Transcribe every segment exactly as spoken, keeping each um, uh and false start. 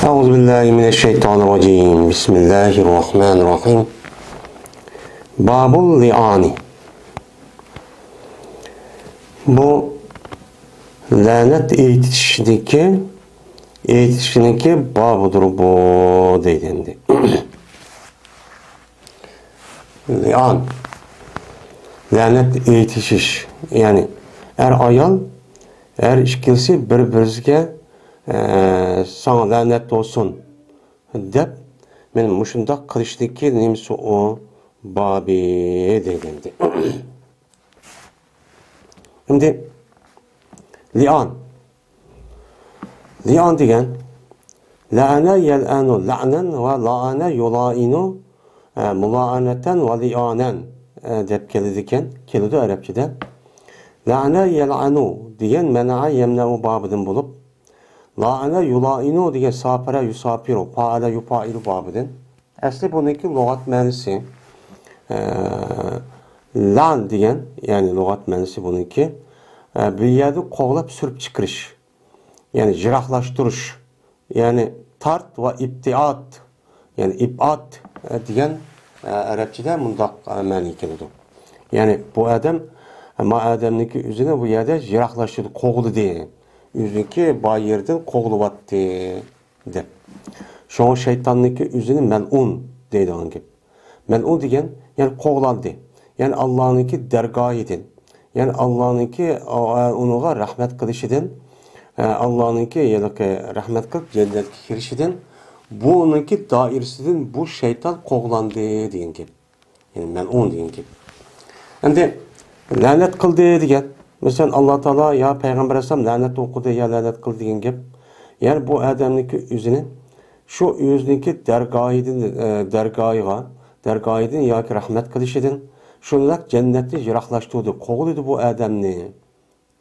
أعوذ بالله من الشيطان الرجيم. بسم الله الرحمن الرحيم. باب اللعان. بۇ لەنەت ئېيتىشنىكى، ئېيتىشنىكى بابىدۇر بۇ، دەيدۇ ئەمدى. لىئان. لەنەت ئېيتىشىش. يەنى ئەر-ئايال، ئەر ئىككىلىسى بىر-بىرىگە، ئە، ساڭا لەنەت بولسۇن دەپ، مەن مۇشۇنداق قىلىشنىكى نېمىسى ئۇ بابى دېگەنىدى. ئەمدى لىئان. لىئان دېگەن لەئەنە يەلئەنۇ لەئنەن ۋە لائەنە يۇلائىنۇ، ئە، مۇلائەنەتەن ۋە لىئانەن، ئە، دەپ كېلىدىكەن، كېلىدۇ ئەرەبچىدە. لەئەنە يەلئەنۇ دېگەن مەنەئە يەمنەئۇ بابىدىن بولۇپ، لائەنە يۇلائىنۇ دېگەن ساپەرە يۇساپىرۇ، پائەلە يۇپائىلۇ بابىدىن. ئەسلى بۇنىڭكى لۇغەت مەنىسى، ئە، لەن دېگەن، يەنى لۇغەت مەنىسى بۇنىڭكى، ئە، بىر يەردىن قوغلاپ سۈرۈپ چىقىرىش، يەنى يىراقلاشتۇرۇش، يەنى تارت ۋە ئىبتىئات، يەنى ئىبئات، ئە، دېگەن، ئە، ئەرەبچىدە مۇنداق، ئە، مەنىگە كېلىدۇ. يەنى بۇ ئادەم، ما ئادەمنىڭكى ئۆزىنى بۇ يەردە يىراقلاشتۇردى، قوغلىدى. ئۆزىنىڭكى بار يېرىدىن قوغلىۋەتتى. دەپ. شۇڭا شەيتاننىڭكى ئۆزىنى مەلئۇن دەيدىغان گەپ. مەلئۇن دېگەن، يەنى قوغلاندى. يەنى ئاللانىڭكى دەرگاھىدىن. يەنى ئاللانىڭكى، ئۇنىڭغا رەھمەت قىلىشىدىن، ئاللانىڭكى ھېلىقى رەھمەت قىلىپ جەننەتكە كىرىشىدىن، بۇنىڭكى دائىرىسىدىن بۇ شەيتان قوغلاندى دېگەن گەپ. يەنى مەلئۇن دېگەن گەپ. ئەمدى لەنەت قىلدى دېگەن. مەسىلەن، ئاللا تائالا يا پەيغەمبەر ئەلەيھىسسالام لەنەت ئوقۇدى يا لەنەت قىلدى دېگەن گەپ. يەنى بۇ ئادەمنىڭكى ئۆزىنى شۇ ئۆزىنىڭكى دەرگاھىدىن، ئە، دەرگاھىغا، دەرگاھىدىن ياكى رەھمەت قىلىشىدىن، شۇنداق جەننەتنى يىراقلاشتۇردى، قوغلىدى بۇ ئادەمنى.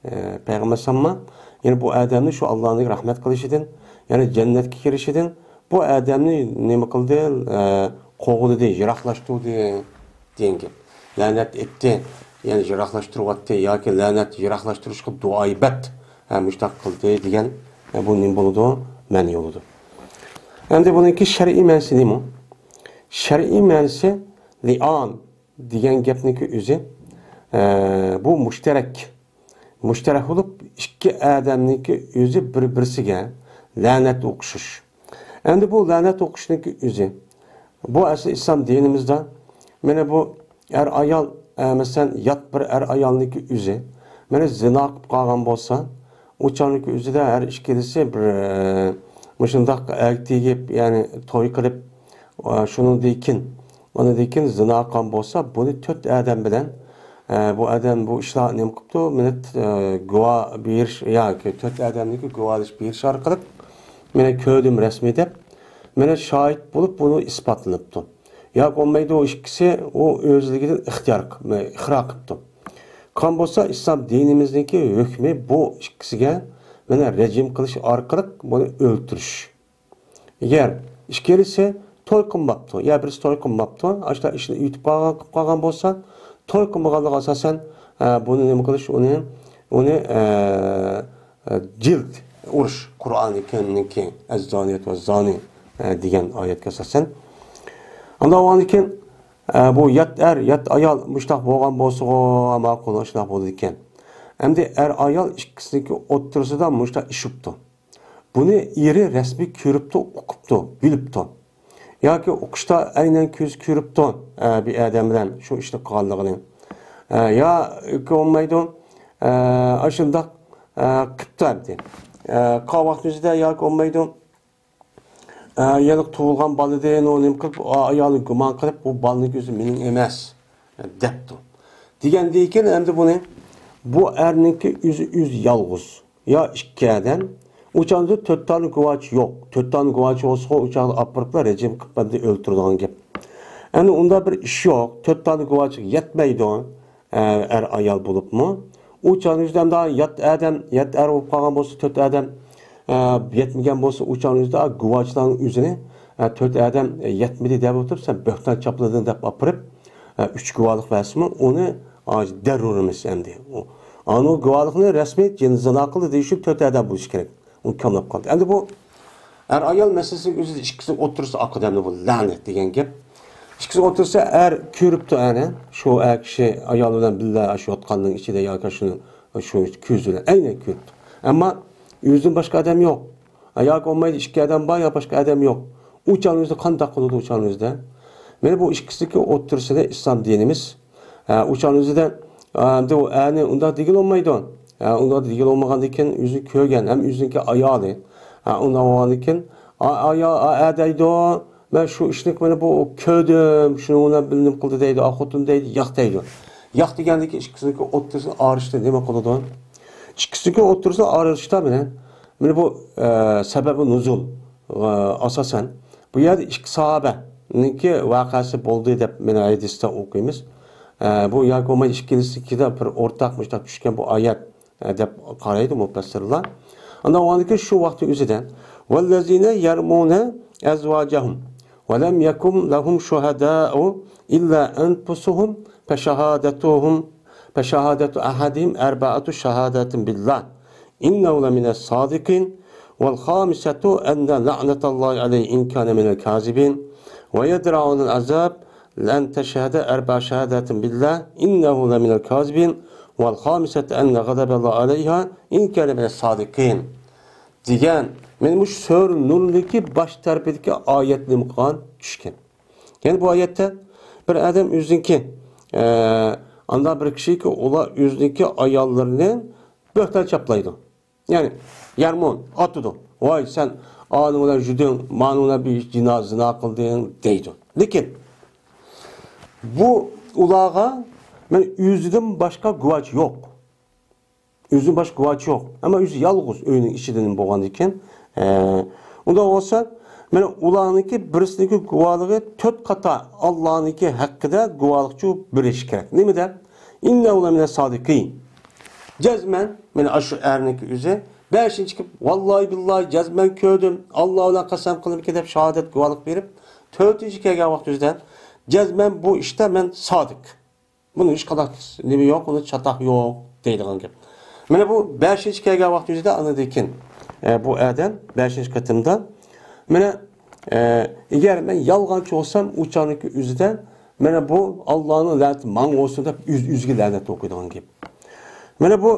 ئە، پەيغەمبەر ئەلەيھىسسالاممۇ يەنە بۇ ئادەمنى شۇ ئاللانىڭ رەھمەت قىلىشىدىن، يەنى جەننەتكە كىرىشىدىن، بۇ ئادەمنى نېمە قىلدى؟ ئە، قوغلىدى، يىراقلاشتۇردى دېگەن گەپ. لەنەت ئېيتتى، يەنى يىراقلاشتۇرۇۋەتتى ياكى لەنەت يىراقلاشتۇرۇشقا دۇئايىبەت، ھە، مۇشتاق قىلدى دېگەن، ھە، بۇ نېمە بولىدۇ؟ مەنە بولىدۇ. ئەمدى بۇنىڭكى شەرئىي مەنىسى نېمە؟ شەرئىي مەنىسى لىئان دېگەن گەپنىڭكى ئۆزى، ئە، بۇ مۇشتەرەك. مۇشتەرەك بولۇپ، ئىككى ئادەمنىڭكى ئۆزى بىر-بىرسىگە لەنەت ئوقۇشۇش. ئەمدى بۇ لەنەت ئوقۇشنىڭكى ئۆزى. بۇ ئەسلى ئىسلام دىنىمىزدا، مانا بۇ ئەر-ئايال، ئە، مەسىلەن، يات بىر ئەر-ئايالنىڭكى ئۆزى، مانا زىنا قىلىپ قالغان بولسا، ئۇ چاغنىڭكى ئۆزىدە ھەر ئىككىلىسى بىر، ئە، مۇشۇنداق ئەركە تېگىپ، يەنى توي قىلىپ، ئە، شۇنىڭدىن كېيىن، ئۇنىڭدىن كېيىن زىنا قىلغان بولسا، بۇنى تۆت ئادەم بىلەن، ئە، بۇ ئادەم بۇ ئىشلار نېمە قىپتۇ، مانا، ئە، گۇۋاھ بېرىش ياكى تۆت ئادەمنىڭكى گۇۋاھلىشىپ بېرىش ئارقىلىق، مانا كۆردۈم رەسمىي دەپ، مانا شاھىت بولۇپ بۇنى ئىسپاتلىنىپتۇ. ياكى بولمايدۇ، ئۇ ئىككىسى ئۇ ئۆزلۈكىدىن ئىختىيار قىپ-، ئىقرار قىپتۇ. قىلغان بولسا، ئىسلام دىنىمىزنىڭكى ھۆكمى بۇ ئىككىسىگە مانا رەجىم قىلىش ئارقىلىق بۇنى ئۆلتۈرۈش. ئەگەر ئىككىلىسى توي قىلماپتۇ، يا بىرسى توي قىلماپتۇ، ئاشۇنداق ئىشنى ئېيتىپ قالغان، قىلىپ قالغان بولسا، توي قىلمىغانلىقىغا ئاساسەن، ئە، بۇنى نېمە قىلىش، ئۇنى، ئۇنى، ئە، ئە، جىلد ئۇرۇش، قۇرئانى كەرىمنىڭكى ئەززانىيەت ۋە زانى، ئە، دېگەن ئايەتكە ئاساسەن. ئاندىن كېيىن، ئە، بۇ يات ئەر، يات ئايال مۇشتاق بولغان بولسىغۇ ماقۇل، شۇنداق بولىدىكەن. ئەمدى ئەر-ئايال ئىككىسىنىڭكى ئوتتۇرىسىدا مۇشتاق ئىش بوپتۇ. بۇنى ئېرى رەسمىي كۆرۈپتۇ، ئۇقۇپتۇ، بىلىپتۇ. ياكى ئۇقۇشتا ئەينەن كۆزى كۆرۈپتۇ، ئە، بىر ئادەم بىلەن شۇ ئىشنى قىلغانلىقىنى. ئە، يا بولمايدۇ، ئە، ئاشۇنداق، ئە، قىپتۇ ئەمدى. ئە، قالغان ۋاقىت ئۆزىدە ياكى بولمايدۇ، ئە، يېڭى تۇغۇلغان بالىدىن ئۇ نېمە قىلىپ، ئا-، ئايالنى گۇمان قىلىپ، بۇ بالىنىڭ كۆزى مېنىڭ ئەمەس، ئە، دەپتۇ. دېگەندىن كېيىن ئەمدى بۇنى، بۇ ئەرنىڭكى ئۆزى، ئۆزى يالغۇز. يا ئىككى ئادەم. ئۇ چاغدا تۆت دانە گۇۋاچى يوق. تۆت دانە گۇۋاچى بولسىغۇ، ئۇ چاغدا ئاپىرىپلا رەجىم قىلىپ ئەمدى ئۆلتۈرىدىغان گەپ. ئەمدى ئۇنداق بىر ئىش يوق. تۆت دانە گۇۋاچىغا يەتمەيدۇ. ئە، ئەر-ئايال بولۇپمۇ. ئۇ چاغدا يات ئادەم، يات ئەر بولۇپ قالغان بولسا تۆت ئادەم، ئە، يەتمىگەن بولسا، ئۇ چاغدا گۇۋاچىلارنىڭ ئۆزىنى، ئە، تۆت ئادەم، ئە، يەتمىدى دەپ ئولتۇرۇپ، سەن بۆھتان چاپلىدىڭ دەپ ئاپىرىپ، ئە، ئۈچ گۇۋاھلىق بەرسىمۇ، ئۇنى، ئا، دەررۇرىمىز ئەمدى. ئۇ، ئانۇ گۇۋاھلىقنى رەسمىي جىن-، زىنا قىلدى دېيىش ئۈچۈن تۆت ئادەم بولۇشى كېرەك. ئۇ كاملاپ قالدى. ئەمدى بۇ، ئەر-ئايال مەسىلىسىنىڭ ئۆزىدە ئىككىسىنىڭ ئوتتۇرىسىدا ئاقىدەمدە بۇ لەنەت دېگەن گەپ. ئىككىسىنىڭ ئوتتۇرىسىدا ئەر كۆرۈپتۇ ئەنە، شۇ ئەر كىشى ئايالى بىلەن بىللە شۇ ياتقاننىڭ ئىچىدە ياكى شۇنى شۇ كۆزى بىلەن ئەينەن كۆرۈپتۇ. ئەمما ئۆزىدىن باشقا ئادەم يوق. ياكى بولمايدۇ ئىككى ئادەم بار يا باشقا ئادەم يوق. ئۇ چاغنىڭ ئۆزىدە قانداق قىلىدۇ ئۇ چاغنىڭ ئۆزىدە؟ مانا بۇ ئىككىسىنىڭكى ئوتتۇرىسىدا ئىسلام دىنىمىز. ھە، ئۇ چاغنىڭ ئۆزىدە، ئە، ئەمدى ئۇ ئەرنى ئۇنداق دېگىلى بولمايدۇ. ھە، ئۇنداق دېگىلى بولمىغاندىكىن ئۆزى كۆرگەن ھەم ئۆزىنىڭكى ئايالى. ھە، ئۇنداق بولغاندىكىن، ئا-، ئايا-، ئا-، ئەر دەيدۇ، مەن شۇ ئىشنى مانا بۇ كۆردۈم، شۇنىڭ بىلەن بىلىم قىلدى دەيدۇ، ئا خوتۇن دەيدۇ، ياق دەيدۇ. ياق دېگەندىكىن ئىككىسىنىڭكى ئوتتۇرىسىنى ئايرىشتا نېمە قىلىدۇ؟ ئىككىسىنىڭكى ئوتتۇرىسىنى ئايرىشتا مانا، مانا بۇ، ئە، سەبەبى نۇزۇل، ئە، ئاساسەن. بۇ يەردە ئىككى ساھابەنىڭكى ۋەقەسى بولدى دەپ مانا ھەدىستە ئوقۇيمىز. ئە، بۇ ياكى بولمىسا ئىككىلىسىنىڭكىدە بىر ئورتاق مۇشۇنداق چۈشكەن بۇ ئايەت، ئە، دەپ قارايدۇ مۇپەسسىرلار. ئاندىن ئاندىن كېيىن شۇ ۋاقىتنىڭ ئۆزىدە، والذين يرمون أزواجهم ولم يكن لهم شهداء إلا أنفسهم فشهادتهم، فشهادة أحدهم أربع شهادات بالله إنه لمن الصادقين، والخامسة أن لعنة الله عليه إن كان من الكاذبين، ويدرؤون العذاب أن تشهد أربع شهادات بالله إنه لمن الكاذبين، والخامسة أن غضب الله عليها إن كان من الصادقين. دېگەن، مانا مۇشۇ سۈرە نۇردىكى باش تەرىپىدىكى ئايەت نېمە قىلغان؟ چۈشكەن. يەنى بۇ ئايەتتە بىر ئادەم ئۆزىنىڭكى، ئە، ئانداق بىر كىشىكى، ئۇلار ئۆزىنىڭكى ئاياللىرىنى بۆھتان چاپلايدۇ. يەنى يەرمۇن ئاتىدۇ. ۋاي، سەن ئانىڭ بىلەن يۈردۈڭ، مانىڭ بىلەن بىر زىنا، زىنا قىلدىڭ دەيدۇ. لېكىن بۇ ئۇلارغا مانا ئۆزىدىن باشقا گۇۋاچى يوق. ئۆزىدىن باشقا گۇۋاچى يوق. ئەمما ئۆزى يالغۇز ئۆينىڭ ئىچىدىن بولغاندىكىن، ئە، ئۇنداق بولسا، مانا ئۇلارنىڭكى بىرسىنىڭكى گۇۋاھلىقى تۆت قاتا ئاللانىڭكى ھەققىدە گۇۋاھلىقچۇ بېرىشى كېرەك. نېمە دەپ؟ إنه لمن الصادقين. جەزمەن، مانا ئاشۇ ئەرنىڭكى ئۆزى بەشىنچى كېلىپ، ۋاللاھى بىللاھى جەزمەن كۆردۈم، ئاللا بىلەن قەسەم قىلىمەنكى دەپ شاھادەت گۇۋاھلىق بېرىپ، تۆتىنچى كەلگەن ۋاقىت ئۆزىدە جەزمەن بۇ ئىشتا مەن سادىق. بۇنىڭ ھېچقانداق نېمە يوق، بۇنىڭ چاتاق يوق دەيدىغان گەپ. مانا بۇ بەشىنچى كەلگەن ۋاقىت ئۆزىدە ئاندىن كېيىن، ئە، بۇ ئادەم بەشىنچى قېتىمدا، مانا، ئە، ئەگەر مەن يالغانچى بولسام، ئۇ چاغنىڭكى ئۆزىدە، مانا بۇ ئاللانىڭ لەنىتى ماڭا بولسۇن دەپ ئۆز-، ئۆزىگە لەنەت ئوقۇيدىغان گەپ. مانا بۇ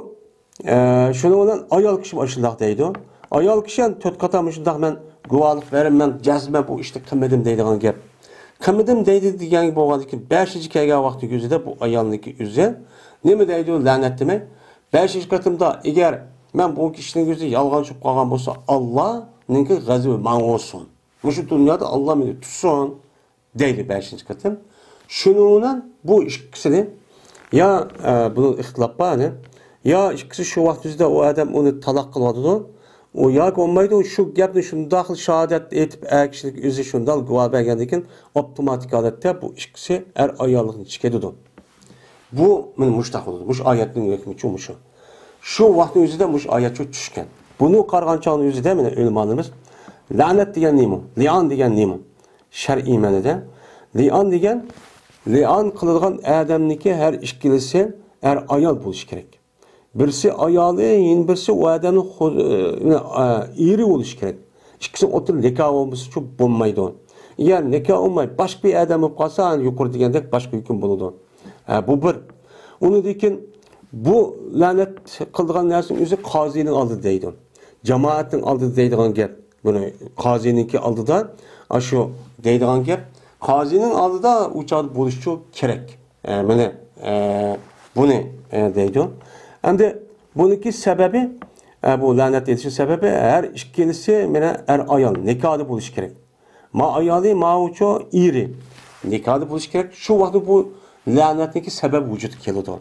ئە، شۇنىڭ بىلەن ئايال كىشى ئاشۇنداق دەيدۇ. ئايال كىشى يەنە تۆت قاتا مۇشۇنداق مەن گۇۋاھلىق بېرىمەن، جەزمەن بۇ ئىشنى قىلمىدىم دەيدىغان گەپ. قىلمىدىم دەيدۇ دېگەن بولغاندىكىن بەشىنچى كەلگەن ۋاقتى ئۆزىدە بۇ ئايالنىڭكى ئۆزى نېمە دەيدۇ؟ لەنەتلىمەي. بەشىنچى قېتىمدا ئەگەر مەن بۇ كىشىنىڭ ئۆزى يالغانچى بولۇپ قالغان بولسا، ئاللانىڭكى غەزىپى ماڭا بولسۇن. مۇشۇ دۇنيادا ئاللا مېنى تۇتسۇن. دەيدۇ بەشىنچى قېتىم. شۇنىڭ بىلەن بۇ ئىككىسىنى يا، ئە، بۇنىڭ ئىختىلاپ بار، يەنى يا ئىككىسى شۇ ۋاقىت ئۆزىدە ئۇ ئادەم ئۇنى تالاق قىلىۋاتىدۇ، ئۇ ياكى بولمايدۇ، شۇ گەپنى شۇنداق شاھادەت ئېيتىپ، ئەر كىشىلىك ئۆزى شۇنداق گۇۋاھ بەرگەندىن كېيىن، ئاپتوماتىك ھالەتتە بۇ ئىككىسى ئەر ئاياللىقنى چىقىدۇ. بۇ، مانا، مۇشۇنداق بولىدۇ. مۇشۇ ئايەتنىڭ ھۆكمى شۇ، مۇشۇ. شۇ ۋاقىتنىڭ ئۆزىدە مۇشۇ ئايەت شۇ چۈشكەن. بۇنى قارىغان چاغنىڭ ئۆزىدە، مانا، ئۆلىمالىرىمىز لەنەت دېگەن نېمە؟ لىئان دېگەن نېمە؟ شەرئىي مەنىدە لىئان دېگەن، لىئان قىلىدىغان ئادەمنىڭكى ھەر ئىككىلىسى ئەر-ئايال بولۇشى كېرەك. بىرسى ئايالى، يەنە بىرسى ئۇ ئادەمنىڭ خو-، ئە، ئېرى بولۇشى كېرەك. ئىككىسىنىڭ ئوتتۇرىدا نىكاھ بولمىسىچۇ بولمايدۇ. يا نىكاھ بولماي باشقا بىر ئادەم بولۇپ قالسا، يۇقىرىدا دېگەندەك باشقا ھۆكۈم بولىدۇ. ھە، بۇ بىر. ئۇنىڭدىن كېيىن بۇ لەنەت قىلىدىغان نەرسىنىڭ ئۆزى قازىنىڭ ئالدىدا دەيدۇ. جامائەتنىڭ ئالدىدا دەيدىغان گەپ. بۇنى قازىنىڭكى ئالدىدا، ئاشۇ دەيدىغان گەپ. قازىنىڭ ئالدىدا ئۇ چاغدا بولۇشچۇ كېرەك. ئە، مانا، ئە، بۇنى، ئە، دەيدۇ. ئەمدى بۇنىڭكى سەۋەبى، ئە، بۇ لەنەت ئېيتىشنىڭ سەۋەبى ھەر ئىككىلىسى مانا ئەر-ئايال نىكاھدا بولۇشى كېرەك. ما ئايالى، ماۋۇچۇ ئېرى نىكاھدا بولۇشى كېرەك. شۇ ۋاقىتتا بۇ لەنەتنىڭكى سەۋەبى ۋۇجۇدقا كېلىدۇ.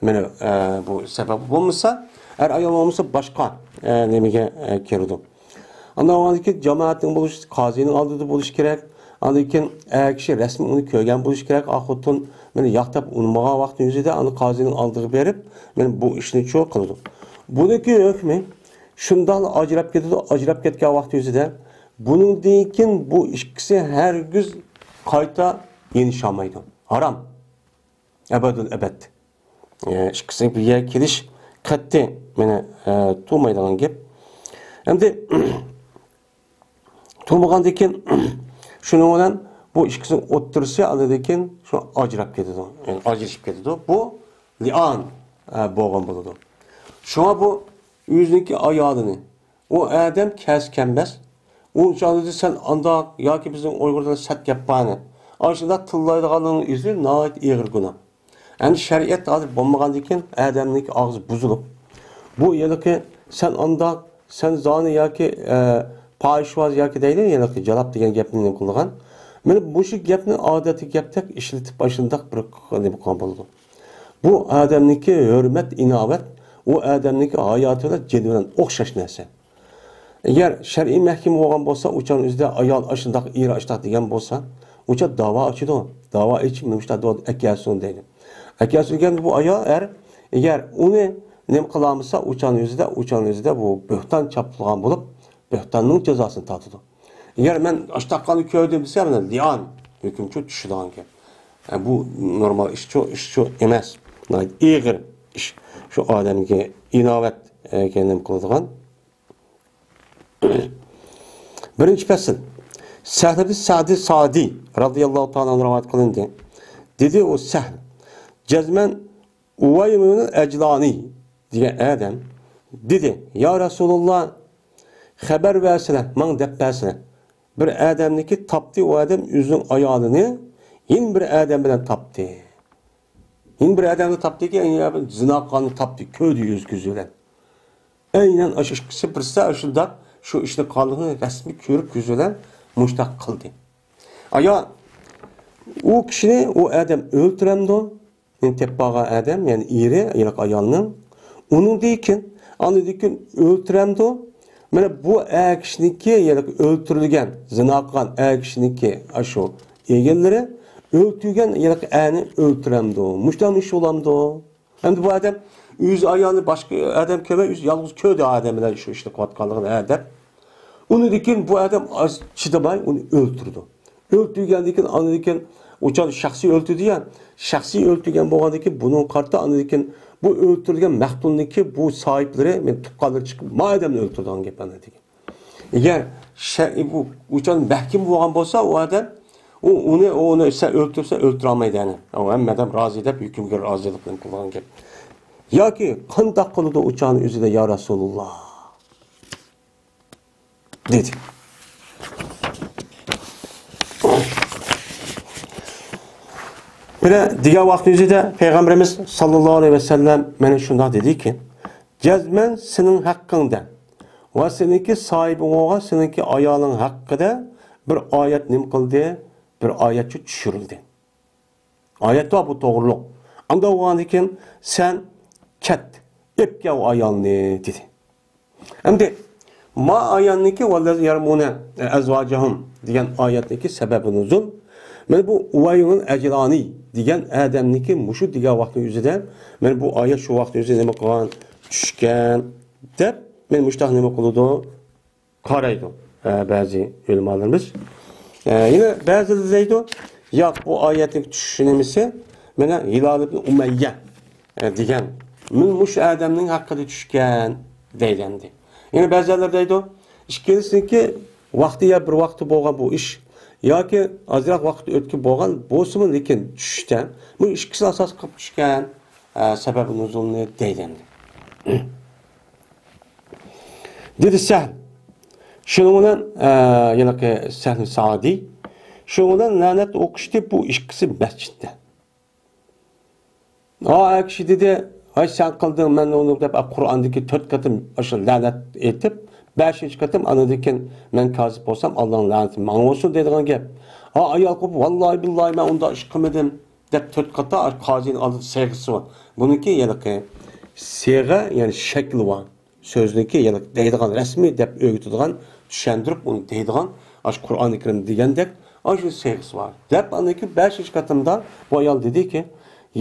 مانا، ئە، بۇ سەۋەب بولمىسا، ئەر-ئايال بولمىسا باشقا، ئە، نېمىگە، ئە، كىرىدۇ. ئاندىن كېيىن جامائەتنىڭ بولۇشى، قازىنىڭ ئالدىدا بولۇشى كېرەك. ئاندىن كېيىن ئەر كىشى رەسمىي ئۇنى كۆرگەن بولۇشى كېرەك. ئا خوتۇن مېنى ياق دەپ ئۇنىمىغان ۋاقتى يۈزىدە ئاندىن قازىنىڭ ئالدىغا بېرىپ، مانا بۇ ئىشنى شۇ قىلىدۇ. بۇنىڭكى ھۆكمى شۇنداقلا ئاجراپ كېتىدۇ. ئاجراپ كەتكەن ۋاقتى يۈزىدە بۇنىڭدىن كېيىن بۇ ئىككىسى ھەرگىز قايتا يېنىشالمايدۇ. ھارام. ئەبەدۇل ئەبەد. ئە، ئىككىسى بىر يەرگە كېلىش قەتئىي مانا، ئە، تۇرمايدىغان گەپ. ئەمدى تۇغمىغاندىن كېيىن، شۇنىڭ بىلەن بۇ ئىككىسىنىڭ ئوتتۇرىسى ئاندىن كېيىن شۇ ئاجراپ كېتىدۇ. يەنى ئاجرىشىپ كېتىدۇ. بۇ لىئان، ئە، بولغان بولىدۇ. شۇڭا بۇ ئۆزىنىڭكى ئايالىنى، ئۇ ئادەم كەس كەمبەس، ئۇ چاغدا سەن ئانداق ياكى بىزنىڭ ئۇيغۇردا سەت گەپ بارنى، ئاشۇنداق تىللايدىغانلىقىنىڭ ئۆزى ناھايىتى ئېغىر گۇناھ. ئەمدى شەرىئەت ھازىر بولمىغاندىن كېيىن ئادەمنىڭكى ئاغزى بۇزۇلۇپ، بۇ ھېلىقى سەن ئانداق، سەن زانى ياكى، ئە، پاھىشۋاز ياكى دەيلى، ھېلىقى جالاپ دېگەن گەپنى نېمە قىلىدىغان؟ مانا مۇشۇ گەپنى ئادەتتىكى گەپتەك ئىشلىتىپ ئاشۇنداق بىر نېمە قىلغان بولىدۇ. بۇ ئادەمنىڭكى ھۆرمەت، ئىناۋەت، ئۇ ئادەمنىڭكى ھاياتى بىلەن جېنى بىلەن ئوخشاش نەرسە. ئەگەر شەرئىي مەھكىمە بولغان بولسا، ئۇ چاغنىڭ ئۆزىدە ئايال ئاشۇنداق، ئېرى ئاشۇنداق دېگەن بولسا، ئۇ چاغ داۋا ئاچىدۇ. داۋا ئېچىپ، نېمىشتا دەۋاتىدۇ، ئەكەلسۇن دەيدۇ. ئەكەلسۇن دېگەندە بۇ ئايال، ئەر، ئەگەر ئۇنى نېمە قىلالمىسا، ئۇ چاغنىڭ ئۆزىدە، ئۇ چاغنىڭ ئۆزىدە بۇ بۆھتان چاپلىغان بولۇپ، بۆھتاننىڭ جازاسىنى تارتىدۇ. ئەگەر مەن ئاشتاققاننى كۆردۈم دېسە، مانا لىئان ھۆكۈمچۇ چۈشىدىغان گەپ. ئە، بۇ نورمال ئىشچۇ، ئىشچۇ ئەمەس. ناھايىتى ئېغىر ئىش. شۇ ئادەمگە ئىناۋەت، ئە، نېمە قىلىدىغان. بىرىنچى پەسىل. سەھل ئىبن سەئدى سائىدى رەزىياللاھۇ تائالا ئەنھۇ رىۋايەت قىلىندى. دېدى ئۇ سەھل، جەزمەن ئۇۋەيمۇن ئەجلانى دېگەن ئادەم دېدى، يا رەسۇلاللا، خەۋەر بەرسىلە، ماڭا دەپ بەرسىلە. بىر ئادەمنىكى تاپتى، ئۇ ئادەم ئۆزىنىڭ ئايالىنى يەنە بىر ئادەم بىلەن تاپتى. يەنە بىر ئادەمنى تاپتىكى، يەنى زىنا قىلغاننى تاپتى، كۆردى ئۆز كۆزى بىلەن. ئەينەن ئاشۇ ئىككىسى بىرسى ئاشۇنداق شۇ ئىشنى قىلغانلىقىنى رەسمىي كۆرۈپ كۆزى بىلەن مۇشتاق قىلدى. ئايا، ئۇ كىشىنى ئۇ ئادەم ئۆلتۈرەمدۇ؟ يەنى تېپىپ بارغان ئادەم، يەنى ئېرى، ھېلىقى ئايالنىڭ. ئۇنىڭدىن كېيىن، ئاندىن كېيىن ئۆلتۈرەمدۇ؟ مانا بۇ ئەر كىشىنىڭكى، ھېلىقى ئۆلتۈرۈلگەن، زىنا قىلغان ئەر كىشىنىڭكى ئاشۇ ئېگىنلىرى ئۆلتۈرگەن ھېلىقى ئەرنى ئۆلتۈرەمدۇ؟ مۇشۇنداق ئىش بولامدۇ؟ ئەمدى بۇ ئادەم ئۆز ئايالىنى باشقا ئادەم كۆرمەي، ئۆزى يالغۇز كۆردى ئادەم بىلەن شۇ ئىشنى قىلىۋاتقانلىقىنى، ھە، دەپ. ئۇنىڭدىن كېيىن بۇ ئادەم ئاز چىدىماي ئۇنى ئۆلتۈردى. ئۆلتۈرگەندىن كېيىن، ئاندىن كېيىن ئۇ چاغدا شەخسىي ئۆلتۈردى يا، شەخسىي ئۆلتۈرگەن بولغاندىن كېيىن بۇنىڭغا قارىتا ئاندىن كېيىن بۇ ئۆلتۈرۈلگەن مەقتۇلنىڭكى بۇ ساھىبلىرى، مەن تۇغقانلىرى چىقىپ، ما ئادەمنى ئۆلتۈردى دېگەن گەپ ئاندىن كېيىن. ئەگەر شەرئىي بۇ ئۇچان مەھكىم بولغان بولسا، ئۇ ئادەم، ئۇ، ئۇنى، ئۇنى سەن ئۆلتۈرسە ئۆلتۈرەلمەيدۇ، يەنى. ئۇ ھەممە ئادەم رازى دەپ، ھۆكۈمگە رازىلىق بىلەن قىلغان گەپ. ياكى قانداق قىلىدۇ ئۇ چاغنىڭ ئۆزىدە، يا رەسۇلۇللا؟ دېدى. مانا دېگەن ۋاقىت ئۆزىدە پەيغەمبىرىمىز ساللاللاھۇ ئەلەيھى ۋەسەللەم مانا شۇنداق دېدىكى، جەزمەن سېنىڭ ھەققىڭدە ۋە سېنىڭكى ساھىبىڭغا، سېنىڭكى ئايالىڭ ھەققىدە بىر ئايەت نېمە قىلدى؟ بىر ئايەتچۇ چۈشۈرۈلدى. ئايەت بار بۇ توغرۇلۇق. ئانداق بولغاندىن كېيىن سەن كەت، ئېلىپ كەل ئۇ ئايالنى، دېدى. ئەمدى ما ئايەتنىڭكى ۋەللەزى يەرمۇنە ئەزۋاجەھۇم دېگەن ئايەتنىڭكى سەبەبى نۇزۇل. مانا بۇ ئۇۋەيمۇن ئەجلانى دېگەن ئادەمنىڭكى مۇشۇ دېگەن ۋاقىتنىڭ ئۆزىدە، مانا بۇ ئايەت شۇ ۋاقىتنىڭ ئۆزىدە نېمە قىلغان؟ چۈشكەن دەپ، مانا مۇشۇنداق نېمە قىلىدۇ؟ قارايدۇ، ئە، بەزى ئۆلىمالىرىمىز. ئە، يەنە بەزىلىرى دەيدۇ، ياق، بۇ ئايەتنىڭ چۈشۈش نېمىسى، مانا، ھىلال ئىبن ئۇمەييە، ئە، دېگەن، مانا مۇشۇ ئادەمنىڭ ھەققىدە چۈشكەن دەيدۇ ئەمدى. يەنە بەزىلەر دەيدۇ، ئىككىلىسىنىڭكى ۋاقتى يا بىر ۋاقتى بولغان بۇ ئىش، ياكى ئازراق ۋاقىت ئۆتكەن بولغان بولسىمۇ، لېكىن چۈشۈشتە، بۇ ئىككىسىنى ئاساس قىلىپ چۈشكەن، ئە، سەبەبى نۇزۇلنى دەيدۇ ئەمدى. دېدى سەھل. شۇنىڭ بىلەن، ئە، ھېلىقى سەھل سائىدى. شۇنىڭ بىلەن لەنەت ئوقۇشتى بۇ ئىككىسى مەسچىتتە. ئا، ئەر كىشى دېدى، ھاي، سەن قىلدىڭ، مەن ئۇنى دەپ، ئا، قۇرئاندىكى تۆت قېتىم ئاشۇ لەنەت ئېيتىپ، بەشىنچى قېتىم ئاندىن كېيىن مەن كازىپ بولسام، ئاللانىڭ لەنىتى ماڭا بولسۇن دەيدىغان گەپ. ئا، ئايال قوپۇپ، ۋاللاھى بىللاھى مەن ئۇنداق ئىش قىلمىدىم. دەپ تۆت قېتىم قازىنىڭ ئالدىدا سىيغىسى بار. بۇنىڭكى ھېلىقى سىيغە، يەنى شەكلى بار. سۆزنىڭكى ھېلىقى دەيدىغان رەسمىي دەپ ئۆگىتىدىغان، چۈشەندۈرۈپ ئۇنى دەيدىغان، ئاشۇ قۇرئانى كەرىم دېگەندەك، ئاشۇ سىيغىسى بار. دەپ ئاندىن كېيىن بەشىنچى قېتىمدا بۇ ئايال دېدىكى،